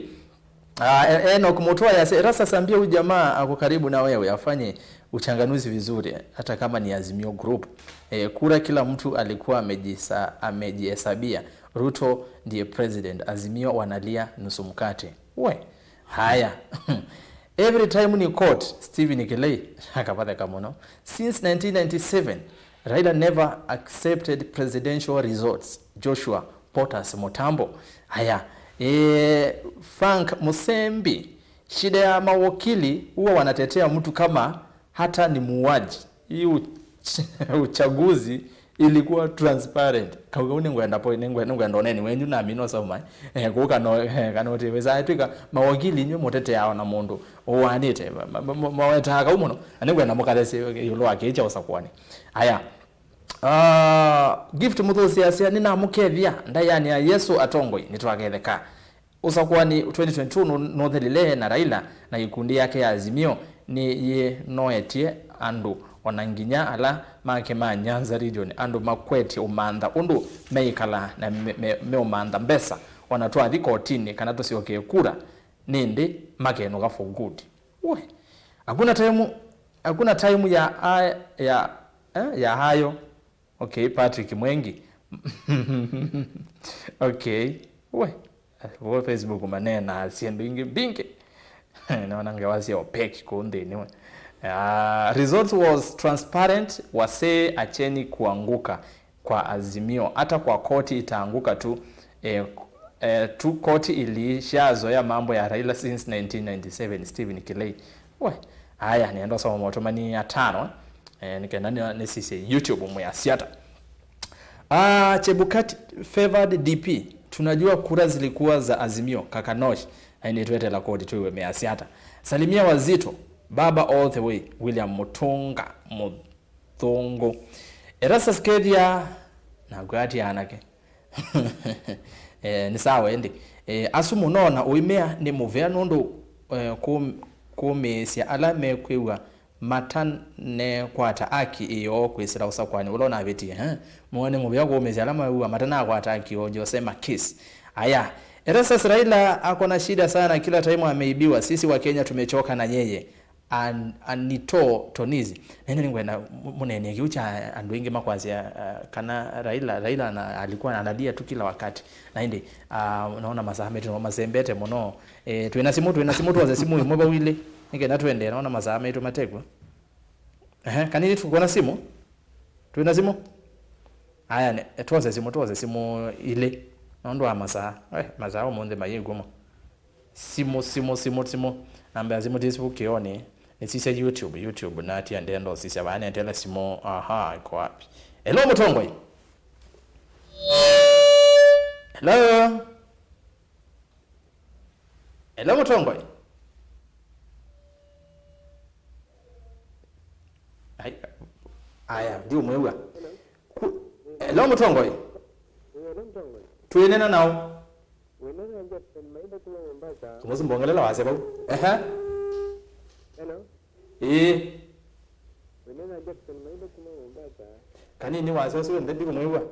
Ah, E-, Enoch Mutua yasya, Erastus, ambia huyu jamaa ako karibu na wewe afanye uchanganuzi vizuri, hata kama ni Azimio Group. Eh, kura kila mtu alikuwa amejisa-, amejihesabia. Ruto ndiye president, Azimio wanalia nusu mkate. We, haya. Every time ni quote Stephen Kilei, akapatheka mũno. Since nineteen ninety-seven, Raila never accepted presidential results. Joshua Potas Mutambo. Haya, eh, Frank Musembi, shida ya mawakili huwa wanatetea mtu kama hata ni muuaji. Hii uch-, uchaguzi Ilikuwa transparent. Kau kau nĩngwenda po, nĩngwe-, nĩngwenda ũneni wenyu na mino sauma. Eh, kũu kana, eh, kana ũtĩwĩsa. Twĩka mawakili inyuĩ mũteteao na mũndũ ũwanĩte. Ma-, ma-, ma-, mawetaa kau mũno. Na nĩngwenda mũkathesye ĩũlũ wa kĩĩ kya ũsakũani. Aya. Ah, Gift Mũthũsi asya, "Nĩnamũkethya, ndaĩanĩ ya Yesũ atongoi, nĩtwaketheka." Ũsakũani twenty twenty-two nũ-, nũthelile na Raila na ikundi yake ya Azimio nĩyĩnoetye andũ, ona nginya ala make ma Nyanza region, andũ makwetye ũmantha ũndũ meĩkala na me-, me-, meũmantha mbesa, ona twathi kotinĩ kana tũsyokee kura, nĩndĩ makenũka for good. We, hakuna time, hakuna time ya, ya, eh, ya hayo. Okay, Patrick Mwengi. Okay. We. Wo Facebook manena syĩndũ ingĩ mbingĩ. Naona ngewa sya OPEC kũu nthĩnĩ we. Ah, results was transparent, wasee acheni kuanguka kwa Azimio. Hata kwa koti itaanguka tu. Eh, eh, tu koti ilishazoea mambo ya Raila since nineteen ninety-seven, Stephen Kilei. We. Aya, nĩenda soma maũtũmani atano. Eh, nĩkenda nĩ-, nĩsisye YouTube mwĩasya ata. Ah, Chebukati favored D P. Tunajua kura zilikuwa za Azimio, Kakanosh. Na ĩndĩ twetela koti twĩwe measya ata. Salimia Wazito, baba all the way, William Mutunga, Muthungu. Erastus Kethia, na ngwati anake. Eh, nĩ sawa ĩndĩ. Eh, asu mũno na ũimea nĩ mũvea nũndũ, eh, kũ-, kũmĩĩsya ala mekwĩw'a matanekwata aki ĩyoo kwĩsĩla ũsakũani ũla ũnavĩtie, eh? Mũno nĩ mũvea kũmĩĩsya ala mekwĩw'a matanakwata aki ĩyoo, Jose Makis. Aya, Erastus Raila ako na shida sana, kila time ameibiwa, sisi wa Kenya tumechoka na yeye. An-, Anito Tonizi. Na ĩndĩ nĩngwenda mũ-, mũneenie kĩu kya andũ aingĩ makwasya, ah, kana Raila, Raila na, alikuwa analia tu kila wakati. Na ĩndĩ, ah, naona masaa maitũ nĩmo masembete mũno. Eh, twĩna simũ, twĩna simũ, twose simũ ĩmwe vau ilĩ. Nĩkenda tũendee, naona masaa maitũ matekw'o. Ehe, kanini tũkwona simũ? Twĩna simũ? Aya, ne, twose simũ, twose simũ ilĩ. Nũndũ wa masaa. Eh, masaa ũmũnthĩ mayĩkw'o mo. Simũ, simũ, simũ, simũ. Namba ya simũ ti Facebook kĩonĩ. Nĩsisya YouTube, YouTube, natia ndenda ũsisya vaa, nendela simũ. Aha, iko wapi? Hello, Mũtongoi. Hello. Hello, Mũtongoi. Ai, aya, ndiũmwĩw'a. Ku-, hello, Mũtongoi. Twĩnena nao. Wĩnena Jackson Maimba kuma Mombasa. Ũmũsĩ mbongelela wasya vau. Ehe. Hello. Ĩĩ. Wĩnena Jackson Maimba kuma Mombasa. Kanini wasya ũsu w'onthe ndikũmwĩw'a.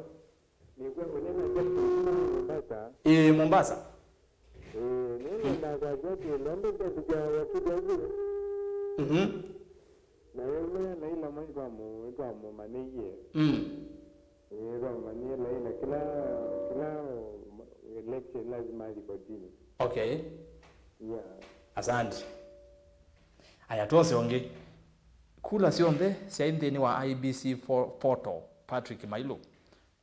Nĩkw'a wĩnena Jackson kuma Mombasa. Ĩĩ, Mombasa. Ĩĩ, nĩnendaa kwasya atĩ ndombe ndesikya wakili ũsu. Mhm. Na yaume na ila mai twamu-, twamũmanĩie. Mm. Ĩĩ, twamũmanĩie Laila kila, kila election lazima athi kotini. Okay. Yeah. Asante. Aya, twose ũngĩ. Kula syonthe syaĩ nthĩnĩ wa I E B C fo-, portal, Patrick Mailu.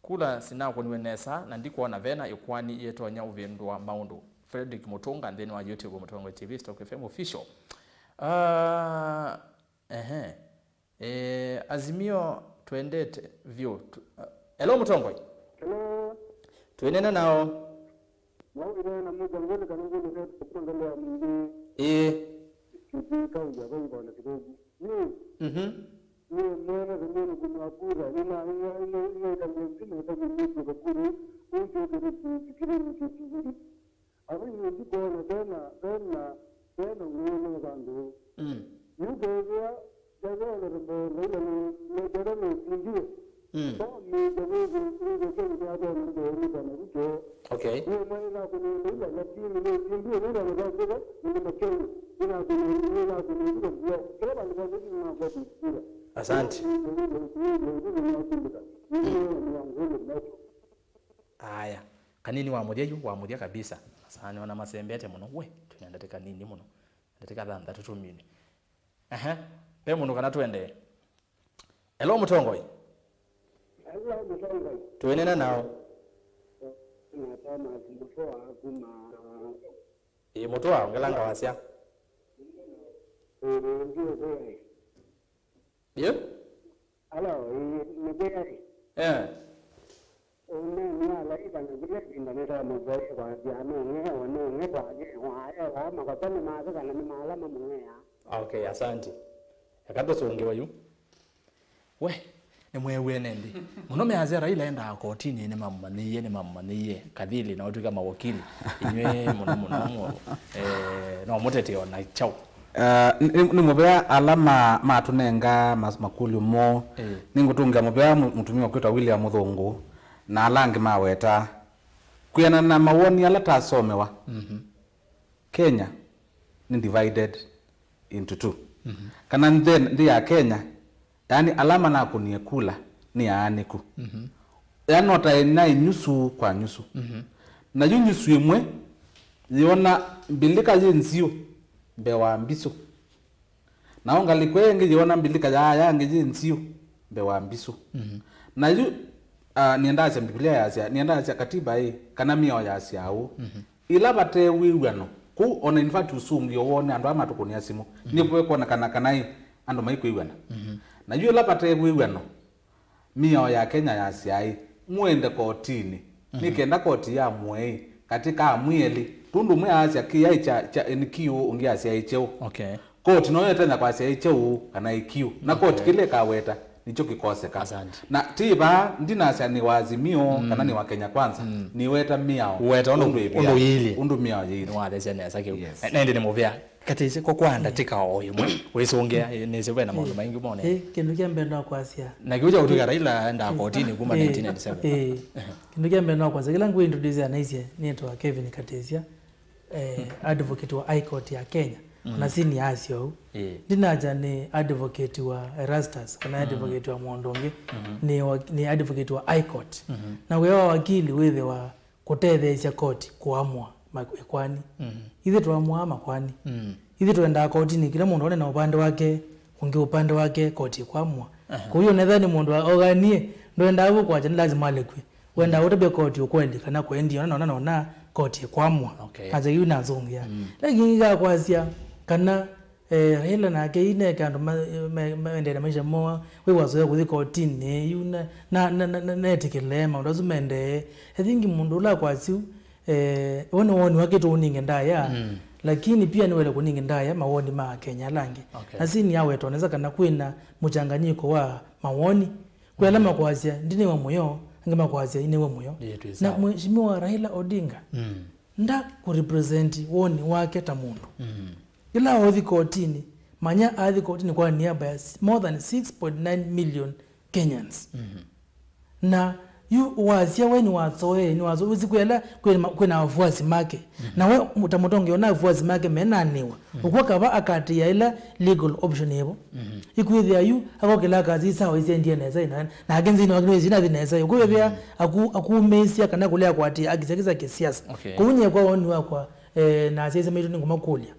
Kula sinakũniwe nesa na ndikwona vena ĩkoani yĩtonya ũvĩndũa maũndũ. Fredrick Mutunga nthĩnĩ wa YouTube, Mũtongoi T V, Stock F M Official. Ah, ehe. Eh, Azimio twendete vyũ. Tu-, ah, hello, Mũtongoi. Hello. Twĩnena nao. Mwaũire na Mũtongoi kana ngũlũke kũtongolea mũingĩ. Ĩĩ. Kĩtĩ kaunti ya Kaunti kĩthũku. Nĩ. Mhm. Nĩ mwene kũmwene kũmwa kura. Nĩ na, nĩ na, nĩ na, nĩ na, nĩ na, nĩ na, nĩ na, nĩ na, nĩ na, Ava nĩ ndikoona vena, vena, vena ũnene vandũ. Mm. Yu kethĩa, kethĩa na Raila nĩ, nĩ kethĩa nĩ ũtindiwe. Mm. Kwa mĩndĩ wĩthĩ, wĩthĩ kethĩa vena ndĩonekana vukyo. Okay. Nĩ mwaĩ na kũnenda Raila, lakini nĩ ũtindiwe, nĩ na nĩ kethĩa, nĩ makeni. Nĩ na kũnenda, nĩ na kũnenda vukyo. Kila vandũ vandũ nĩ na kwa kũkura. Asante. Nĩ mwaĩ na kũnenda, nĩ na kũnenda. Nĩ mwaĩ na kũnenda. Aya. Kanini wa mũthya yu, wa mũthya kabisa. Masaa nĩona masembete mũno. We, twĩna ndatĩka nini mũno. Ndatĩka thanthatũ tũmine. Ehe. Ve mũndũ kana tũendee? Hello, Mũtongoi. Hello, Mũtongoi. Twĩnena nao. Na Thomas Mũtũa kuma. Ĩĩ, Mũtũa, ongelanga wasya. Ĩĩ, ndiũkwĩa. Ĩĩ? Hello, ĩĩ, nĩkwĩa. Eh. Ũneenea ala ĩvana yĩla ĩvinda nĩtomũvoye kwasya nũng'ewa, nũng'e kwakĩwa, ewa makosani make kana nĩ ma ala mamũng'eaa. Okay, asante. Eka tũsũngĩwe yu. We, nĩmweew'e nĩ nthĩ. Mũno measya Raila endaa kotinĩ, nĩmamũmanyĩie, nĩmamũmanyĩie. Kathili na ũtw'ĩka mawakili. Inyw'ĩ mũno mũno mũ-, eh, no mũtete o na kyaũ. Ah, nĩ, nĩ mũvea ala ma, matũnenga mas-, makũlyo moo. Eh. Nĩngũtũngĩa mũvea mũ-, mũtumĩa ũkwĩtwa William Mũthũngũ na ala angĩ mawetaa. Kwĩanana na mawoni ala tasomewa, mhm, Kenya nĩ divided into two. Mhm. Kana nthĩ, nthĩ ya Kenya, yaani ala manakũnie kula nĩ aanĩku. Mhm. Yaani no ta naĩ nyusu kwa nyusu. Mhm. Na yu nyusu ĩmwe yĩona mbilika yĩ nziũ mbee wa mbisũ. Nao ngalĩko ĩngĩ yĩona mbilika ya yangĩ yĩ nziũ mbee wa mbisũ. Mhm. Na yu, ah, nĩendasya Mbivilia yasya, nĩendasya katiba ĩ, kana mĩao yasya ũũ. Mhm. Ĩla vate wĩw'ano, kũu, ona in fact ũsũngĩo woo nĩ andũ aa matũkũnĩa simũ. Mhm. Nĩkwĩkwonekana kana ĩ, andũ maikwĩw'ana. Mhm. Na yu ĩla vate wĩw'ano, mĩao ya Kenya yasya ĩ, mũende kotinĩ, mhm, nĩ kenda koti yamũe ĩ, katĩ ka amwĩeli, tũndũ ũmwe aasya kĩyaĩ kya, kya, nĩ kĩũ, ũngĩ asya ĩ kyeũ. Okay. Koti noyo ĩtonya kwasya ĩ kyeũ kana ĩ kĩũ. Na koti, okay, kĩla ĩkaweta nĩkyo kĩkoseka. Asante. Na ti vaa ndinasya nĩ wa Azimio, mm, kana nĩ wa Kenya Kwanza, mm, nĩweta mĩao. Weta ũndũ, ũndũ ĩvĩa, ũndũ yĩilyĩ. Ũndũ mĩao yĩilyĩ. Nĩwathesya nesa kĩu. Yes. Na ĩndĩ nĩ mũvea. Katĩsĩ kwa, kwa ndatĩka o ĩmwe, wĩsũngĩa, eh, nĩsĩ ve na maũndũ maingĩ mone. Eh, kĩndũ kya mbee no kwasya. Na kĩu kya kũtwĩka Raila endaa kotini kuma, eh, nineteen ninety-seven. Eh, kĩndũ kya mbee no kwasya, kĩla ngwĩ introduce anaisye, nĩtwa Kevin Katĩsya, eh, advocate wa High Court ya Kenya. Mhm. Ona sini asya ũu. Eh. Ndinaja nĩ advocate wa Erastus, kana, mhm, advocate wa mũndũ ũngĩ, mhm, nĩ wa, nĩ advocate wa High Court. Mhm. Na wĩa wa wakili wĩthĩwa kũtetheesya koti kũamũa ma-, ĩkoani. Mm. Ithyĩ tũamũaa makoani. Mm. Ithyĩ tũendaa kotinĩ, kĩla mũndũ one na ũpande wake, ũngĩ ũpande wake, koti ĩkwamũa. Aha. Kwoou onetha nĩ mũndũ wa-, ũganie, ndwendaa vu kwakya nĩ lazima alekwe. Wendaa, mm, ũtavya koti ũkweli kana kwendi, ona nona nona koti ĩkwamũa. Okay. Aja yu nasũngĩa. Mm. Lakini ngakwasya kana Eh, Raila nake yu neke andũ ma-, me-, maendee na maisha moo, we wasoya kũthi kotinĩ, yu na, na, na, na, na, netĩkĩle maũndũ asu mendee. I think mũndũ ũla akwasya ũu, eh, we nĩ woni wake tũũninge ndaya, mm, lakini pia nĩwele kũninge ndaya mawoni ma Akenya ala angĩ. Okay. Na sini aweta nesa kana kwĩna mũchanganyiko wa mawoni. Kwĩ ala, mm, makwasya, "Ndinĩwe mũyo," angĩ makwasya, "Inĩwe mũyo." Ĩĩ, twĩ sawa. Na Mheshimiwa Raila Odinga, mm, nda kũrepresent woni wake ta mũndũ. Mm. Ĩla ũthi kotinĩ, manya athi kotinĩ kwa niaba ya s-, more than six point nine million Kenyans. Mhm. Na yu wasya we nĩwasoee, nĩwasoee, ũsi kwĩla kwĩ ma-, kwĩna afuasi make. Mhm. Na we ta mũtongoi ona afuasi make menanĩwa. Mhm. Ũkw'a kava akatĩĩa ĩla legal option ĩvo. Mhm. Ikwĩthĩa yu akokĩla kasi sawa isendie nesa ina, nake nzĩnĩ wake nĩwĩsĩ nathi nesa. Ũkwĩthĩa, mhm, aku-, akumĩĩsya kana kũlea kwatĩĩa akisakisa kĩsiasa. Okay. Kũu nyie kwa woni wakwa, eh, na asyaĩsya maitũ nĩngũmakũlya.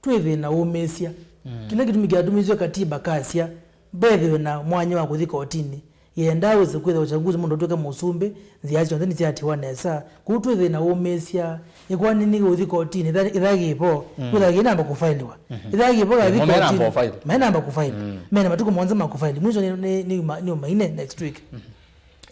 Twĩ thĩna ũmĩĩsya. Mm. Kĩla kĩtumi kĩatumisye katiba kasya mbethĩwe na mwanya wa kũthi kotinĩ, yendaa wĩse kwĩthĩa ũchaguzi mũndũ ũtw'ĩke mũsumbĩ, nzĩa syonthe nĩsyatiwa nesa. Kũu twĩ thĩna ũmĩĩsya. Ĩkoani nĩ ũthi kotinĩ, ĩtha-, ĩtha kĩvo, mm, kwĩthĩa kĩnamba kũfailiwa. Mhm. Ĩtha kĩvo kathi kotinĩ, menamba kũfaili. Mm. Mena matukũ mũonza ma kũfaili. Mwisho nĩ, nĩ, nĩ, uma-, nĩ umaine next week. Mhm.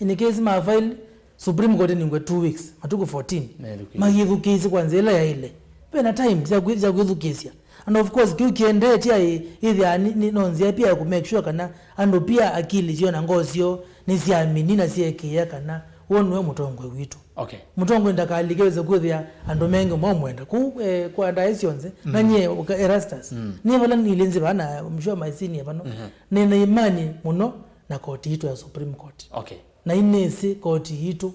In case ma file, Supreme Court ningwe two weeks, matukũ fourteen. Methukĩĩsye. Mayĩthukĩĩsye kwa nzĩa ĩla yaĩle. Vena time sya kwĩ-, sya kwĩthukĩĩsya. And of course, kĩu kĩendee ti aĩ, ĩthĩaa nĩ, nĩ, no nzĩa pia ya kũ make sure kana andũ pia akili syoo na ngoo syoo nĩsyamini na syeekĩĩa kana ũũ nĩwe mũtongoi witũ. Okay. Mũtongoi ndakalike wĩse kwĩthĩa andũ mengĩ maũmwenda. Kũu, eh, kwa ndaĩ syonthe, mm, na nyie ũka-, Erastus. Mm. Nĩ vala nilĩ nzĩ vana, I'm sure my senior vano. Mhm. Nĩ na imani mũno na koti yitũ ya Supreme Court. Okay. Na inĩsĩ koti yitũ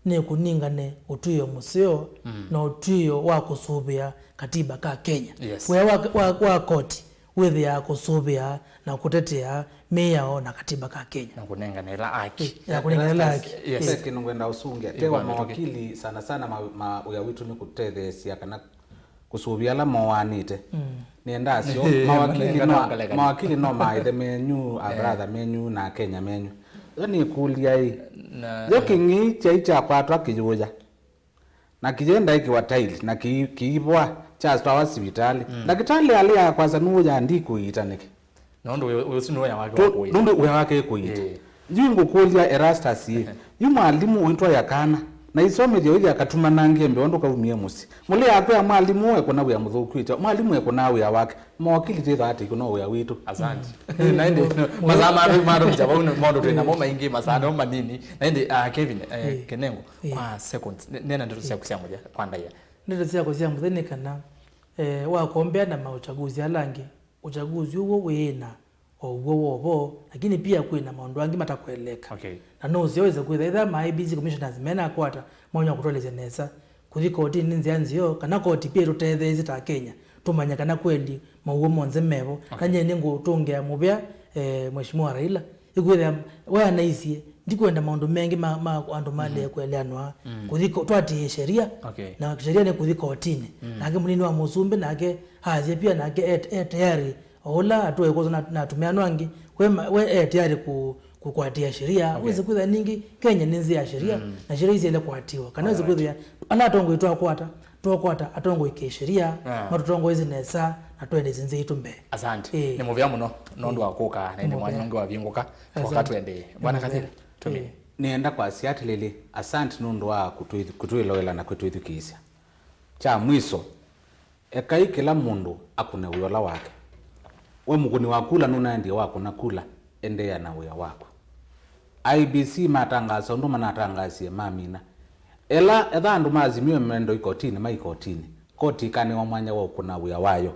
nĩkũningane ũtw'ĩo mũseo, mm, na ũtw'ĩo wa kũsũvĩa katiba ka Kenya. Yes. Wĩa wa, wa, wa koti wĩthĩaa kũsũvĩa na kũtetea mĩao na katiba ka Kenya. Na kũnengane ĩla haki. Ya kũnengane ĩla haki. Yes. Yes. Ve kĩndũ ngwenda ũsũngĩa. Tewa mawakili sana sana ma, ma wĩa witũ nĩ kũtetheesya kana kũsũvĩa ala moanĩte. Mm. Nĩenda asyo, mawakili no, mawakili no maaĩthe menyu, a brother menyu, na Akenya menyu. Yo nĩkũlya ĩ, yo kĩng'ei kyai kyakwatwa kĩyũya, na kĩyenda ĩkĩwa taili, na kĩ-, kĩivwa kyatwawa sivitalĩ. Mm. Ndakĩtalĩ alĩ akwasa nũũya ndikũiita nĩkĩ? Nũndũ ũyũ, ũyũ ũsu nĩ wĩa wake wa kũiita. Nũndũ wĩa wake kũiita. Ĩĩ. Yu ngũkũlya Erastus ĩ, yu mwalimũ ũitwaĩa kana, na isomethya ũithi akatuma nangĩ mbeo ndũkaumie mũsyĩ. Mũlĩ akwĩa mwalimũ ekũna wĩa mũthũku ĩtya, mwalimũ ekũnaa wĩa wake. Mawakili twĩthaa atĩ ĩkũna wĩa witũ. Asante. Na ĩndĩ masaa matũ matũkya vau nĩ maũndũ twĩ namo maingĩ, masaa no manini. Na ĩndĩ, ah, Kevin, eh, Ĩĩ. Kenengo, Ĩĩ. Kwa seconds, ne- nena ndeto syaku sya mũthya kwa ndaĩa. Ndeto syakwa sya mũthya nĩ kana, eh, wakombea na mauchaguzi ala angĩ, uchaguzi ũw'o wĩĩna o w'o wovo, lakini pia kwĩna maũndũ angĩ matakweleka. Okay. Na no ũseo wĩsa kwĩtha ĩtha ma I E B C commissioners menakwata mawanya kũtwelesya nesa. Kũthi kotinĩ nĩ nzĩa nzeo, kana koti pia ĩtũtetheesye ta Kenya tũmanye kana kweli maw'o monthe mevo. Okay. Na nyie nĩngũtũngĩa mũvea, eh, Mheshimiwa Raila. Ĩkwĩthĩa we anaisye, ndikwenda maũndũ mengĩ ma, ma andũ malee kũeleanwa. Mm. Kũthi ko- twatĩĩe sheria, Okay. Na sheria nĩ kũthi kotinĩ. Mm. Nake mũnini wa mũsumbĩ nake asya pia nake e, e tayari, o ũla atũe kwosa na, na atumĩa no angĩ, we, ma- we e tayari ku, kũkwatĩa sheria. Okay. Wĩsĩ kwĩthĩa ningĩ Kenya nĩ nzĩ ya sheria, Mm. Na sheria isiele kwatiwa. Kana wĩsĩ Alright. Kwĩthĩa ala atongoi twakwata, twakwata atongoi kĩ sheria, Ah. Matũtongoesye nesa, na twendesye nzĩ itũ mbee. Asante. Ĩĩ. Nĩ mũvea mũno nũndũ wa kũka na ĩndĩ mwanya ũngĩ wavingũka. Twoka Asante. Twendee. Bwana Kathira, tũmĩ. Ĩĩ. Nĩenda kwasya atĩlĩlĩ, asante nũndũ wa kũtwĩ- kũtwĩloela na kwĩtwĩthukĩĩsya. Kya mwiso, ekai kĩla mũndũ akũne wĩa ũla wake. We mũkũni wa kula nũnaendie wakũna kula, endeea na wĩa waku. I E B C matangaasa ũndũ manatangaasie mamina. Ela etha andũ maazimiwe mendo ikotinĩ ma ikotinĩ, koti ĩkanĩwa mwanya wa ũkũna wĩa wayo.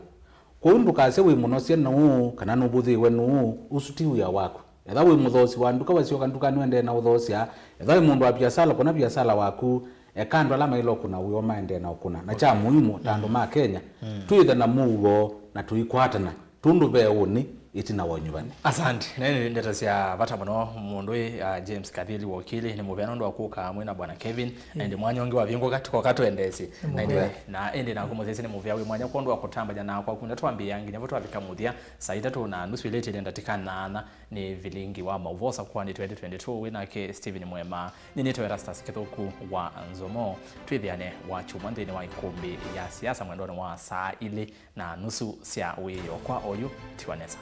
Kwoou ndũkasye wĩ mũnosye nũũ kana nũvũthĩĩwe nũũ, ũsu ti wĩa waku. Etha wĩ mũthoosi wa nduka, wasyoka ndukanĩ ũendee na ũthoosya. Etha wĩ mũndũ wa viasala, kũna viasala waku. Eka andũ ala maĩle ũkũna wĩoo maendee na ũkũna. Na kya mũimu, ta andũ ma Kenya, twĩthe na mũuo na tũikwatana, tũndũ ve ũnĩ ĩtina wa ũnyuvani. Asante. Na nĩ ndeto sya vata mũno mũndũ ũyũ, uh, James Kathili Wakili, nĩ mũvea nũndũ wa kũka amwe na Bwana Kevin. Na ĩndĩ mwanya ũngĩ wavingũka, tũkoka twendeesye. Na ĩndĩ, na ĩndĩ naku mũsyaĩĩsya nĩ mũvea wĩ mwanya kwondũ wa kũtambany'a na kwaku na twambĩĩa nginya vo twavika mũthya, saa itatũ na nusu ĩlĩtĩle ndatĩka nyanya. Nĩ vilingi wa maũvoo sakuanĩ twenty twenty-two wĩ nake Stephen Mwema. Nĩnĩtawa Erastus Kĩthũku wa Nzomo. Twĩthĩane wa kyumwa nthĩnĩ wa ĩkũmbĩ ya siasa mwendonĩ wa saa ilĩ na nusu sya wĩoo. Kwa oyu, tiwa nesa.